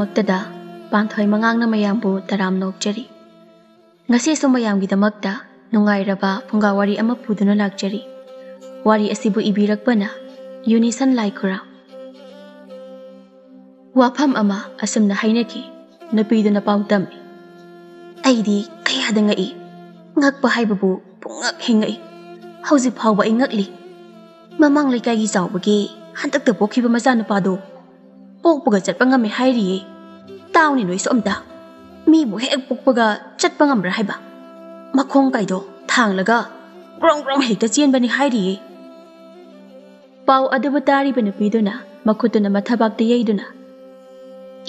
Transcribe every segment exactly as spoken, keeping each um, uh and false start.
ꯃꯛꯇꯗ ꯄꯥꯟꯊꯣꯏ ꯃꯉꯥꯡꯅ ꯃꯌꯥꯝꯕꯨ ꯇꯔꯥꯝꯅ ꯑꯣꯛꯆꯔꯤ꯫ ꯉꯁꯤꯁꯨ ꯃꯌꯥꯝꯒꯤꯗꯃꯛꯇ ꯅꯨꯡꯉꯥꯏꯔꯕ ꯐꯨꯡꯒꯥ ꯋꯥꯔꯤ ꯑꯃ ꯄꯨꯗꯨꯅ ꯂꯥꯛꯆꯔꯤ꯫ ꯋꯥꯔꯤ ꯑꯁꯤꯕꯨ ꯏꯕꯤꯔꯛꯄꯅ ꯌꯨꯅꯤꯁꯟ ꯂꯥꯏꯈꯨꯔꯥꯝ꯫ ꯋꯥꯐꯝ ꯑꯃ ꯑꯁꯨꯝꯅ ꯍꯥꯏꯅꯈꯤ꯫ ꯅꯨꯄꯤꯗꯨꯅ ꯄꯥꯎ ꯇꯝꯃꯤ꯫ ꯑꯩꯗꯤ ꯀꯌꯥꯗ ꯉꯛꯏ꯫ ꯉꯛꯄ ꯍꯥꯏꯕꯕꯨ ꯄꯨꯡꯉꯛ ꯍꯦꯛ ꯉꯛꯏ꯫ ꯍꯧꯖꯤꯛ ꯐꯥꯎꯕ ꯑꯩ ꯉꯛꯂꯤ꯫ ꯃꯃꯥꯡ ꯂꯩꯀꯥꯏꯒꯤ ꯆꯥꯎꯕꯒꯤ ꯍꯟꯗꯛꯇ ꯄꯣꯛꯈꯤꯕ ꯃꯆꯥꯅꯨꯄꯥꯗꯣ ꯄꯣꯛꯄꯒ ꯆꯠꯄ ꯉꯝꯃꯦ ꯍꯥꯏꯔꯤꯌꯦ꯫ ꯇꯥꯎꯅꯦ ꯅꯣꯏꯁꯨ ꯑꯝꯇ꯫ ꯃꯤꯕꯨ ꯍꯦꯛ ꯄꯣꯛꯄꯒ ꯆꯠꯄ ꯉꯝꯕ꯭ꯔꯥ ꯍꯥꯏꯕ? ꯃꯈꯣꯡ ꯀꯥꯏꯗꯣ ꯊꯥꯡꯂꯒ ꯒ꯭ꯔꯣꯡ ꯒ꯭ꯔꯣꯡ ꯍꯦꯛꯇ ꯆꯦꯟꯕꯅꯤ ꯍꯥꯏꯔꯤꯌꯦ꯫ ꯄꯥꯎ ꯑꯗꯨꯕꯨ ꯇꯥꯔꯤꯕ ꯅꯨꯄꯤꯗꯨꯅ ꯃꯈꯨꯠꯇꯨꯅ ꯃꯊꯕꯥꯛꯇ ꯌꯩꯗꯨꯅ,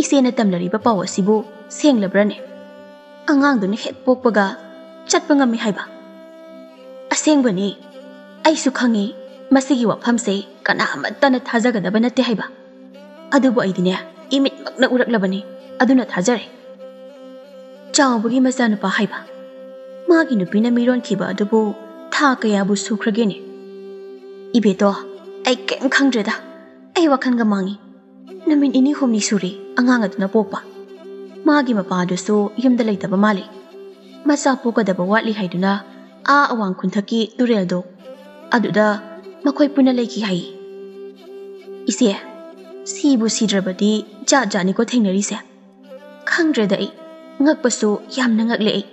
"ꯏꯆꯦꯅ ꯇꯝꯂꯔꯤꯕ ꯄꯥꯎ ꯑꯁꯤꯕꯨ ꯁꯦꯡꯂꯕ꯭ꯔꯅꯦ? ꯑꯉꯥꯡꯗꯨꯅ ꯍꯦꯛ ꯄꯣꯛꯄꯒ ꯆꯠꯄ ꯉꯝꯃꯤ ꯍꯥꯏꯕ?" "ꯑꯁꯦꯡꯕꯅꯤ꯫ ꯑꯩꯁꯨ ꯈꯪꯉꯤ ꯃꯁꯤꯒꯤ ꯋꯥꯐꯝꯁꯦ ꯀꯅꯥ ꯑꯃꯠꯇꯅ ꯊꯥꯖꯒꯗꯕ ꯅꯠꯇꯦ ꯍꯥꯏꯕ꯫ ꯑꯗꯨꯕꯨ ꯑꯩꯗꯤꯅꯦ, ꯏꯃꯤꯠꯃꯛꯅ ꯎꯔꯛꯂꯕꯅꯤ, ꯑꯗꯨꯅ ꯊꯥꯖꯔꯦ꯫ ꯆꯥꯎꯕꯒꯤ ꯃꯆꯥꯅꯨꯄꯥ ꯍꯥꯏꯕ꯫ ꯃꯥꯒꯤ ꯅꯨꯄꯤꯅ ꯃꯤꯔꯣꯟꯈꯤꯕ ꯑꯗꯨꯕꯨ ꯊꯥ ꯀꯌꯥꯕꯨ ꯁꯨꯈ꯭ꯔꯒꯦꯅꯦ? ꯏꯕꯦꯇꯣ, ꯑꯩ ꯀꯔꯤꯝ ꯈꯪꯗ꯭ꯔꯦꯗ꯫ ꯑꯩ ꯋꯥꯈꯜꯒ ꯃꯥꯡꯉꯤ꯫ ꯅꯨꯃꯤꯠ ꯅꯤꯅꯤ ꯍꯨꯝꯅꯤ ꯁꯨꯔꯦ ꯑꯉꯥꯡ ꯑꯗꯨꯅ ꯄꯣꯛꯄ꯫ ꯃꯥꯒꯤ ꯃꯄꯥꯗꯨꯁꯨ ꯌꯨꯝꯗ ꯂꯩꯇꯕ ꯃꯥꯜꯂꯤ꯫ ꯃꯆꯥ ꯄꯣꯛꯀꯗꯕ ꯋꯥꯠꯂꯤ ꯍꯥꯏꯗꯨꯅ ꯑꯥ ꯑꯋꯥꯡ ꯈꯨꯟꯊꯛꯀꯤ ꯇꯨꯔꯦꯜꯗꯣ, ꯑꯗꯨꯗ ꯃꯈꯣꯏ ꯄꯨꯟꯅ ꯂꯩꯈꯤ ꯍꯥꯏ꯫ ꯏꯆꯦ, ꯁꯤꯕꯨ ꯁꯤꯗ꯭ꯔꯕꯗꯤ ꯖꯥꯠ ꯖꯥꯠꯅꯤꯀꯣ ꯊꯦꯡꯅꯔꯤꯁꯦ꯫ ꯈꯪꯗ꯭ꯔꯦꯗ ꯑꯩ, ꯉꯛꯄꯁꯨ ꯌꯥꯝꯅ ꯉꯛꯂꯦ ꯑꯩ꯫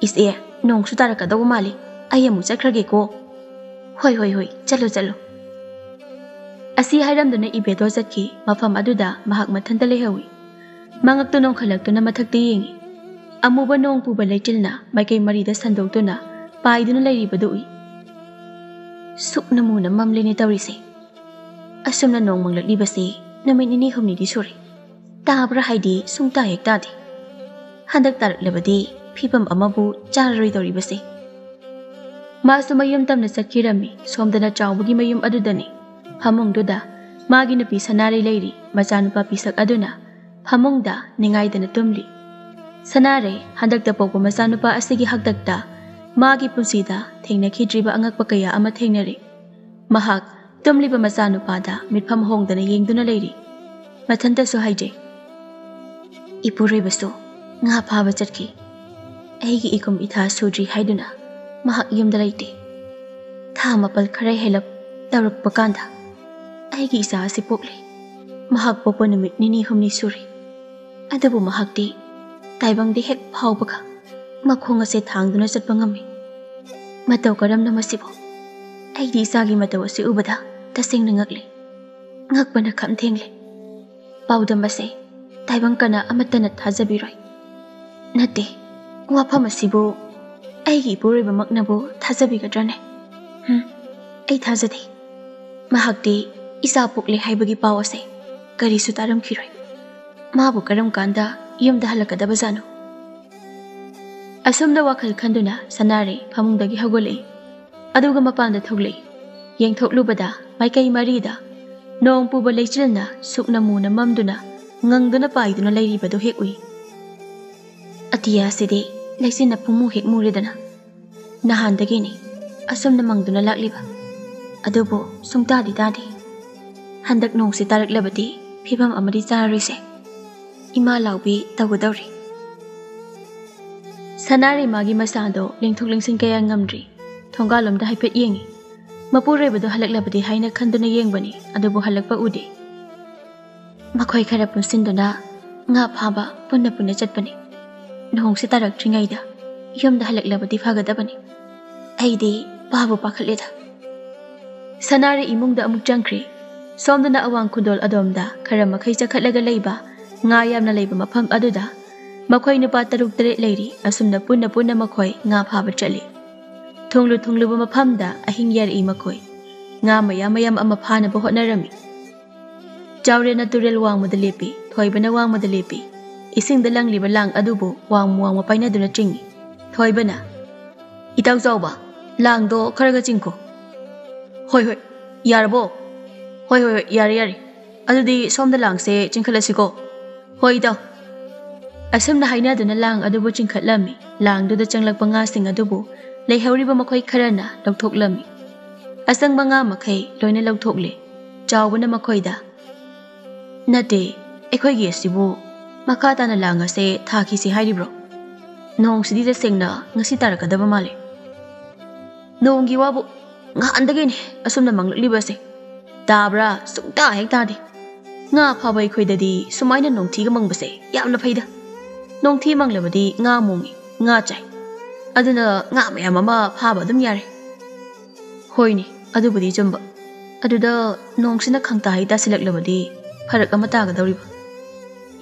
ꯏꯆꯦ, ꯅꯣꯡꯁꯨ ꯇꯥꯔꯛꯀꯗꯧꯕ ꯃꯥꯜꯂꯤ, ꯑꯩ ꯑꯃꯨꯛ ꯆꯠꯈ꯭ꯔꯒꯦꯀꯣ꯫ ꯍꯣꯏ, ꯍꯣꯏ, ꯍꯣꯏ, ꯆꯠꯂꯨ, ꯆꯠꯂꯨ꯫ ꯑꯁꯤ ꯍꯥꯏꯔꯝꯗꯨꯅ ꯏꯕꯦꯇꯣ ꯆꯠꯈꯤ꯫ ꯃꯐꯝ ꯑꯗꯨꯗ ꯃꯍꯥꯛ ꯃꯊꯟꯇ ꯂꯩꯍꯧꯏ꯫ ꯃꯉꯛꯇꯨ ꯅꯣꯡꯈꯠꯂꯛꯇꯨꯅ ꯃꯊꯛꯇ ꯌꯦꯡꯏ꯫ ꯑꯃꯨꯕ ꯅꯣꯡ ꯄꯨꯕ ꯂꯩꯆꯤꯜꯅ ꯃꯥꯏꯀꯩ ꯃꯔꯤꯗ ꯁꯟꯗꯣꯛꯇꯨꯅ ꯄꯥꯏꯗꯨꯅ ꯂꯩꯔꯤꯕꯗꯨ ꯎꯏ꯫ ꯁꯨꯛꯅ ꯃꯨꯅ ꯃꯝꯂꯦꯅꯦ ꯇꯧꯔꯤꯁꯦ꯫ ꯑꯁꯨꯝꯅ ꯅꯣꯡ ꯃꯪꯂꯛꯂꯤꯕꯁꯤ ꯅꯨꯃꯤꯠ ꯅꯤꯅꯤ ꯍꯨꯝꯅꯤꯗꯤ ꯁꯨꯔꯦ꯫ ꯇꯥꯕ꯭ꯔꯥ ꯍꯥꯏꯗꯤ ꯁꯨꯡꯇꯥ ꯍꯦꯛ ꯇꯥꯗꯦ꯫ ꯍꯟꯗꯛ ꯇꯥꯔꯛꯂꯕꯗꯤ ꯐꯤꯕꯝ ꯑꯃꯕꯨ ꯆꯥꯔꯔꯣꯏꯗꯧꯔꯤꯕꯁꯦ꯫ ꯃꯥꯁꯨ ꯃꯌꯨꯝ ꯇꯝꯅ ꯆꯠꯈꯤꯔꯝꯃꯤ꯫ ꯁꯣꯝꯗꯅ ꯆꯥꯎꯕꯒꯤ ꯃꯌꯨꯝ ꯑꯗꯨꯗꯅꯤ꯫ ꯐꯃꯨꯡꯗꯨꯗ ꯃꯥꯒꯤ ꯅꯨꯄꯤ ꯁꯅꯥꯔꯩ ꯂꯩꯔꯤ꯫ ꯃꯆꯥꯅꯨꯄꯥ ꯄꯤꯁꯛ ꯑꯗꯨꯅ ꯐꯃꯨꯡꯗ ꯅꯤꯡꯉꯥꯏꯗꯅ ꯇꯨꯝꯂꯤ꯫ ꯁꯅꯥꯔꯩ, ꯍꯟꯗꯛꯇ ꯄꯣꯛꯄ ꯃꯆꯥꯅꯨꯄꯥ ꯑꯁꯤꯒꯤ ꯍꯥꯛꯇꯛꯇ ꯃꯥꯒꯤ ꯄꯨꯟꯁꯤꯗ ꯊꯦꯡꯅꯈꯤꯗ꯭ꯔꯤꯕ ꯑꯉꯛꯄ ꯀꯌꯥ ꯑꯃ ꯊꯦꯡꯅꯔꯦ꯫ ꯃꯍꯥꯛ ꯇꯨꯝꯂꯤꯕ ꯃꯆꯥꯅꯨꯄꯥꯗ ꯃꯤꯠꯐꯝ ꯍꯣꯡꯗꯅ ꯌꯦꯡꯗꯨꯅ ꯂꯩꯔꯤ꯫ ꯃꯊꯟꯇꯁꯨ ꯍꯥꯏꯖꯩ, ꯏꯄꯨꯔꯣꯏꯕꯁꯨ ꯉꯥ ꯐꯥꯕ ꯆꯠꯈꯤ꯫ ꯑꯩꯒꯤ ꯏꯀꯨꯝ ꯏꯊꯥ ꯁꯨꯗ꯭ꯔꯤ ꯍꯥꯏꯗꯨꯅ ꯃꯍꯥꯛ ꯌꯨꯝꯗ ꯂꯩꯇꯦ꯫ ꯊꯥ ꯃꯥꯄꯜ ꯈꯔ ꯍꯦꯜꯂꯞ ꯇꯧꯔꯛꯄ ꯀꯥꯟꯗ ꯑꯩꯒꯤ ꯏꯆꯥ ꯑꯁꯤ ꯄꯣꯛꯂꯦ꯫ ꯃꯍꯥꯛ ꯄꯣꯛꯄ ꯅꯨꯃꯤꯠ ꯅꯤꯅꯤ ꯍꯨꯝꯅꯤ ꯁꯨꯔꯦ꯫ ꯑꯗꯨꯕꯨ ꯃꯍꯥꯛꯇꯤ ꯇꯥꯏꯕꯪꯗ ꯍꯦꯛ ꯐꯥꯎꯕꯒ ꯃꯈꯣꯡ ꯑꯁꯦ ꯊꯥꯡꯗꯨꯅ ꯆꯠꯄ ꯉꯝꯃꯤ꯫ ꯃꯇꯧ ꯀꯔꯝꯅ ꯃꯁꯤꯕꯨ? ꯑꯩꯗꯤ ꯏꯆꯥꯒꯤ ꯃꯇꯧ ꯑꯁꯤ ꯎꯕꯗ ꯇꯁꯦꯡꯅ ꯉꯛꯂꯦ꯫ ꯉꯛꯄꯅ ꯈꯝ ꯊꯦꯡꯂꯦ꯫ ꯄꯥꯎꯗꯝ ꯑꯁꯦ ꯇꯥꯏꯕꯪ ꯀꯅꯥ ꯑꯃꯠꯇꯅ ꯊꯥꯖꯕꯤꯔꯣꯏ꯫ ꯅꯠꯇꯦ, ꯋꯥꯐꯝ ꯑꯁꯤꯕꯨ ꯑꯩꯒꯤ ꯏꯄꯨꯔꯣꯏꯕꯃꯛꯅꯕꯨ ꯊꯥꯖꯕꯤꯒꯗ꯭ꯔꯅꯦ? ꯍꯝ, ꯑꯩ ꯊꯥꯖꯗꯦ꯫ ꯃꯍꯥꯛꯇꯤ ꯏꯆꯥ ꯄꯣꯛꯂꯦ ꯍꯥꯏꯕꯒꯤ ꯄꯥꯎ ꯑꯁꯦ ꯀꯔꯤꯁꯨ ꯇꯥꯔꯝꯈꯤꯔꯣꯏ꯫ ꯃꯥꯕꯨ ꯀꯔꯝ ꯀꯥꯟꯗ ꯌꯨꯝꯗ ꯍꯜꯂꯛꯀꯗꯕꯖꯥꯠꯅꯣ? ꯑꯁꯨꯝꯅ ꯋꯥꯈꯜ ꯈꯟꯗꯨꯅ ꯁꯅꯥꯔꯩ ꯐꯃꯨꯡꯗꯒꯤ ꯍꯧꯒꯠꯂꯛꯏ꯫ ꯑꯗꯨꯒ ꯃꯄꯥꯟꯗ ꯊꯣꯛꯂꯛꯏ꯫ ꯌꯦꯡꯊꯣꯛꯂꯨꯕꯗ ꯃꯥꯏꯀꯩ ꯃꯔꯤꯗ ꯅꯣꯡ ꯄꯨꯕ ꯂꯩꯆꯤꯜꯅ ꯁꯨꯛꯅ ꯃꯨꯅ ꯃꯝꯗꯨꯅ ꯉꯪꯗꯨꯅ ꯄꯥꯏꯗꯨꯅ ꯂꯩꯔꯤꯕꯗꯨ ꯍꯦꯛ ꯎꯏ꯫ ꯑꯇꯤꯌꯥꯁꯤꯗꯤ ꯂꯩꯆꯤꯜꯅ ꯄꯨꯡꯃꯨ ꯍꯦꯛ ꯃꯨꯔꯦꯗꯅ꯫ ꯅꯍꯥꯟꯗꯒꯤꯅꯤ ꯑꯁꯨꯝꯅ ꯃꯪꯗꯨꯅ ꯂꯥꯛꯂꯤꯕ꯫ ꯑꯗꯨꯕꯨ ꯁꯨꯡꯇꯥꯗꯤ ꯇꯥꯗꯦ꯫ ꯍꯟꯗꯛ ꯅꯣꯡꯁꯤ ꯇꯥꯔꯛꯂꯕꯗꯤ ꯐꯤꯕꯝ ꯑꯃꯗꯤ ꯆꯥꯔꯔꯣꯏꯁꯦ꯫ ꯏꯃꯥ ꯂꯥꯎꯕꯤ ꯇꯧꯒꯗꯧꯔꯤ꯫ ꯁꯅꯥꯔꯩꯃꯥꯒꯤ ꯃꯁꯥꯗꯣ ꯂꯦꯡꯊꯣꯛ ꯂꯦꯡꯁꯤꯟ ꯀꯌꯥ ꯉꯝꯗ꯭ꯔꯤ꯫ ꯊꯣꯡꯒꯥꯜꯂꯣꯝꯗ ꯍꯥꯏꯐꯦꯠ ꯌꯦꯡꯉꯤ꯫ ꯃꯄꯨꯔꯣꯏꯕꯗꯣ ꯍꯜꯂꯛꯂꯕꯗꯤ ꯍꯥꯏꯅ ꯈꯟꯗꯨꯅ ꯌꯦꯡꯕꯅꯤ, ꯑꯗꯨꯕꯨ ꯍꯜꯂꯛꯄ ꯎꯗꯦ꯫ ꯃꯈꯣꯏ ꯈꯔ ꯄꯨꯟꯁꯤꯟꯗꯨꯅ ꯉꯥ ꯐꯥꯕ ꯄꯨꯟꯅ ꯄꯨꯟꯅ ꯆꯠꯄꯅꯤ꯫ ꯅꯣꯡꯁꯤ ꯇꯥꯔꯛꯇ꯭ꯔꯤꯉꯩꯗ ꯌꯨꯝꯗ ꯍꯜꯂꯛꯂꯕꯗꯤ ꯐꯒꯗꯕꯅꯤ꯫ ꯑꯩꯗꯤ ꯄꯥꯕꯨ ꯄꯥꯈꯠꯂꯦꯗ꯫ ꯁꯅꯥꯔꯩ ꯏꯃꯨꯡꯗ ꯑꯃꯨꯛ ꯆꯪꯈ꯭ꯔꯦ꯫ ꯁꯣꯝꯗꯅ ꯑꯋꯥꯡ ꯈꯨꯗꯣꯜ ꯑꯗꯣꯝꯗ ꯈꯔ ꯃꯈꯩ ꯆꯈꯠꯂꯒ ꯂꯩꯕ ꯉꯥ ꯌꯥꯝꯅ ꯂꯩꯕ ꯃꯐꯝ ꯑꯗꯨꯗ ꯃꯈꯣꯏ ꯅꯨꯄꯥ ꯇꯔꯨꯛ ꯇꯔꯦꯠ ꯂꯩꯔꯤ꯫ ꯑꯁꯨꯝꯅ ꯄꯨꯟꯅ ꯄꯨꯟꯅ ꯃꯈꯣꯏ ꯉꯥ ꯐꯥꯕ ꯆꯠꯂꯤ꯫ ꯊꯨꯡꯂꯨ ꯊꯨꯡꯂꯨꯕ ꯃꯐꯝꯗ ꯑꯍꯤꯡ ꯌꯥꯔꯛꯏ ꯃꯈꯣꯏ꯫ ꯉꯥ ꯃꯌꯥꯝ ꯃꯌꯥꯝ ꯑꯃ ꯐꯥꯅꯕ ꯍꯣꯠꯅꯔꯝꯃꯤ꯫ ꯆꯥꯎꯔꯦꯟꯅ ꯇꯨꯔꯦꯜ ꯋꯥꯡꯃꯗ ꯂꯦꯞꯄꯤ, ꯊꯣꯏꯕꯅ ꯋꯥꯡꯃꯗ ꯂꯦꯞꯄꯤ꯫ ꯏꯁꯤꯡꯗ ꯂꯪꯂꯤꯕ ꯂꯥꯡ ꯑꯗꯨꯕꯨ ꯋꯥꯡꯃ ꯋꯥꯡꯃ ꯄꯥꯏꯅꯗꯨꯅ ꯆꯤꯡꯏ꯫ ꯊꯣꯏꯕꯅ, "ꯏꯇꯥꯎ ꯆꯥꯎꯕ, ꯂꯥꯡꯗꯣ ꯈꯔꯒ ꯆꯤꯡꯈꯣ꯫" "ꯍꯣꯏ, ꯍꯣꯏ, ꯌꯥꯔꯕꯣ?" "ꯍꯣꯏ, ꯍꯣꯏ, ꯍꯣꯏ, ꯌꯥꯔꯦ, ꯌꯥꯔꯦ꯫ ꯑꯗꯨꯗꯤ ꯁꯣꯝꯗ ꯂꯥꯡꯁꯦ ꯆꯤꯡꯈꯠꯂꯁꯤꯀꯣ꯫" "ꯍꯣꯏ, ꯏꯇꯥꯎ꯫" ꯑꯁꯨꯝꯅ ꯍꯥꯏꯅꯗꯨꯅ ꯂꯥꯡ ꯑꯗꯨꯕꯨ ꯆꯤꯡꯈꯠꯂꯝꯃꯤ꯫ ꯂꯥꯡꯗꯨꯗ ꯆꯪꯂꯛꯄ ꯉꯥꯁꯤꯡ ꯑꯗꯨꯕꯨ ꯂꯩꯍꯧꯔꯤꯕ ꯃꯈꯣꯏ ꯈꯔꯅ ꯂꯧꯊꯣꯛꯂꯝꯃꯤ꯫ ꯑꯆꯪꯕ ꯉꯥ ꯃꯈꯩ ꯂꯣꯏꯅ ꯂꯧꯊꯣꯛꯂꯦ꯫ ꯆꯥꯎꯕꯅ ꯃꯈꯣꯏꯗ, "ꯅꯠꯇꯦ, ꯑꯩꯈꯣꯏꯒꯤ ꯑꯁꯤꯕꯨ ꯃꯈꯥ ꯇꯥꯅ ꯂꯥꯡ ꯑꯁꯦ ꯊꯥꯈꯤꯁꯤ ꯍꯥꯏꯔꯤꯕ꯭ꯔꯣ? ꯅꯣꯡꯁꯤꯗꯤ ꯇꯁꯦꯡꯅ ꯉꯁꯤ ꯇꯥꯔꯛꯀꯗꯕ ꯃꯥꯜꯂꯦ꯫ ꯅꯣꯡꯒꯤ ꯋꯥꯕꯨ ꯉꯍꯥꯟꯗꯒꯤꯅꯦ ꯑꯁꯨꯝꯅ ꯃꯪꯂꯛꯂꯤꯕꯁꯦ꯫ ꯇꯥꯕ꯭ꯔꯥ? ꯁꯨꯡꯇꯥ ꯍꯦꯛ ꯇꯥꯗꯦ꯫ ꯉꯥ ꯐꯥꯕ ꯑꯩꯈꯣꯏꯗꯗꯤ ꯁꯨꯃꯥꯏꯅ ꯅꯣꯡꯊꯤꯒ ꯃꯪꯕꯁꯦ ꯌꯥꯝꯅ ꯐꯩꯗ꯫ ꯅꯣꯡꯊꯤ ꯃꯪꯂꯕꯗꯤ ꯉꯥ ꯃꯣꯡꯉꯤ, ꯉꯥ ꯆꯥꯏ꯫ ꯑꯗꯨꯅ ꯉꯥ ꯃꯌꯥꯝ ꯑꯃ ꯐꯥꯕ ꯑꯗꯨꯝ ꯌꯥꯔꯦ꯫ ꯍꯣꯏꯅꯦ, ꯑꯗꯨꯕꯨꯗꯤ ꯆꯨꯝꯕ꯫ ꯑꯗꯨꯗ ꯅꯣꯡꯁꯤꯅ ꯈꯪꯇꯥ ꯍꯩ ꯇꯥꯁꯤꯜꯂꯛꯂꯕꯗꯤ ꯐꯔꯛ ꯑꯃ ꯇꯥꯒꯗꯧꯔꯤꯕ꯫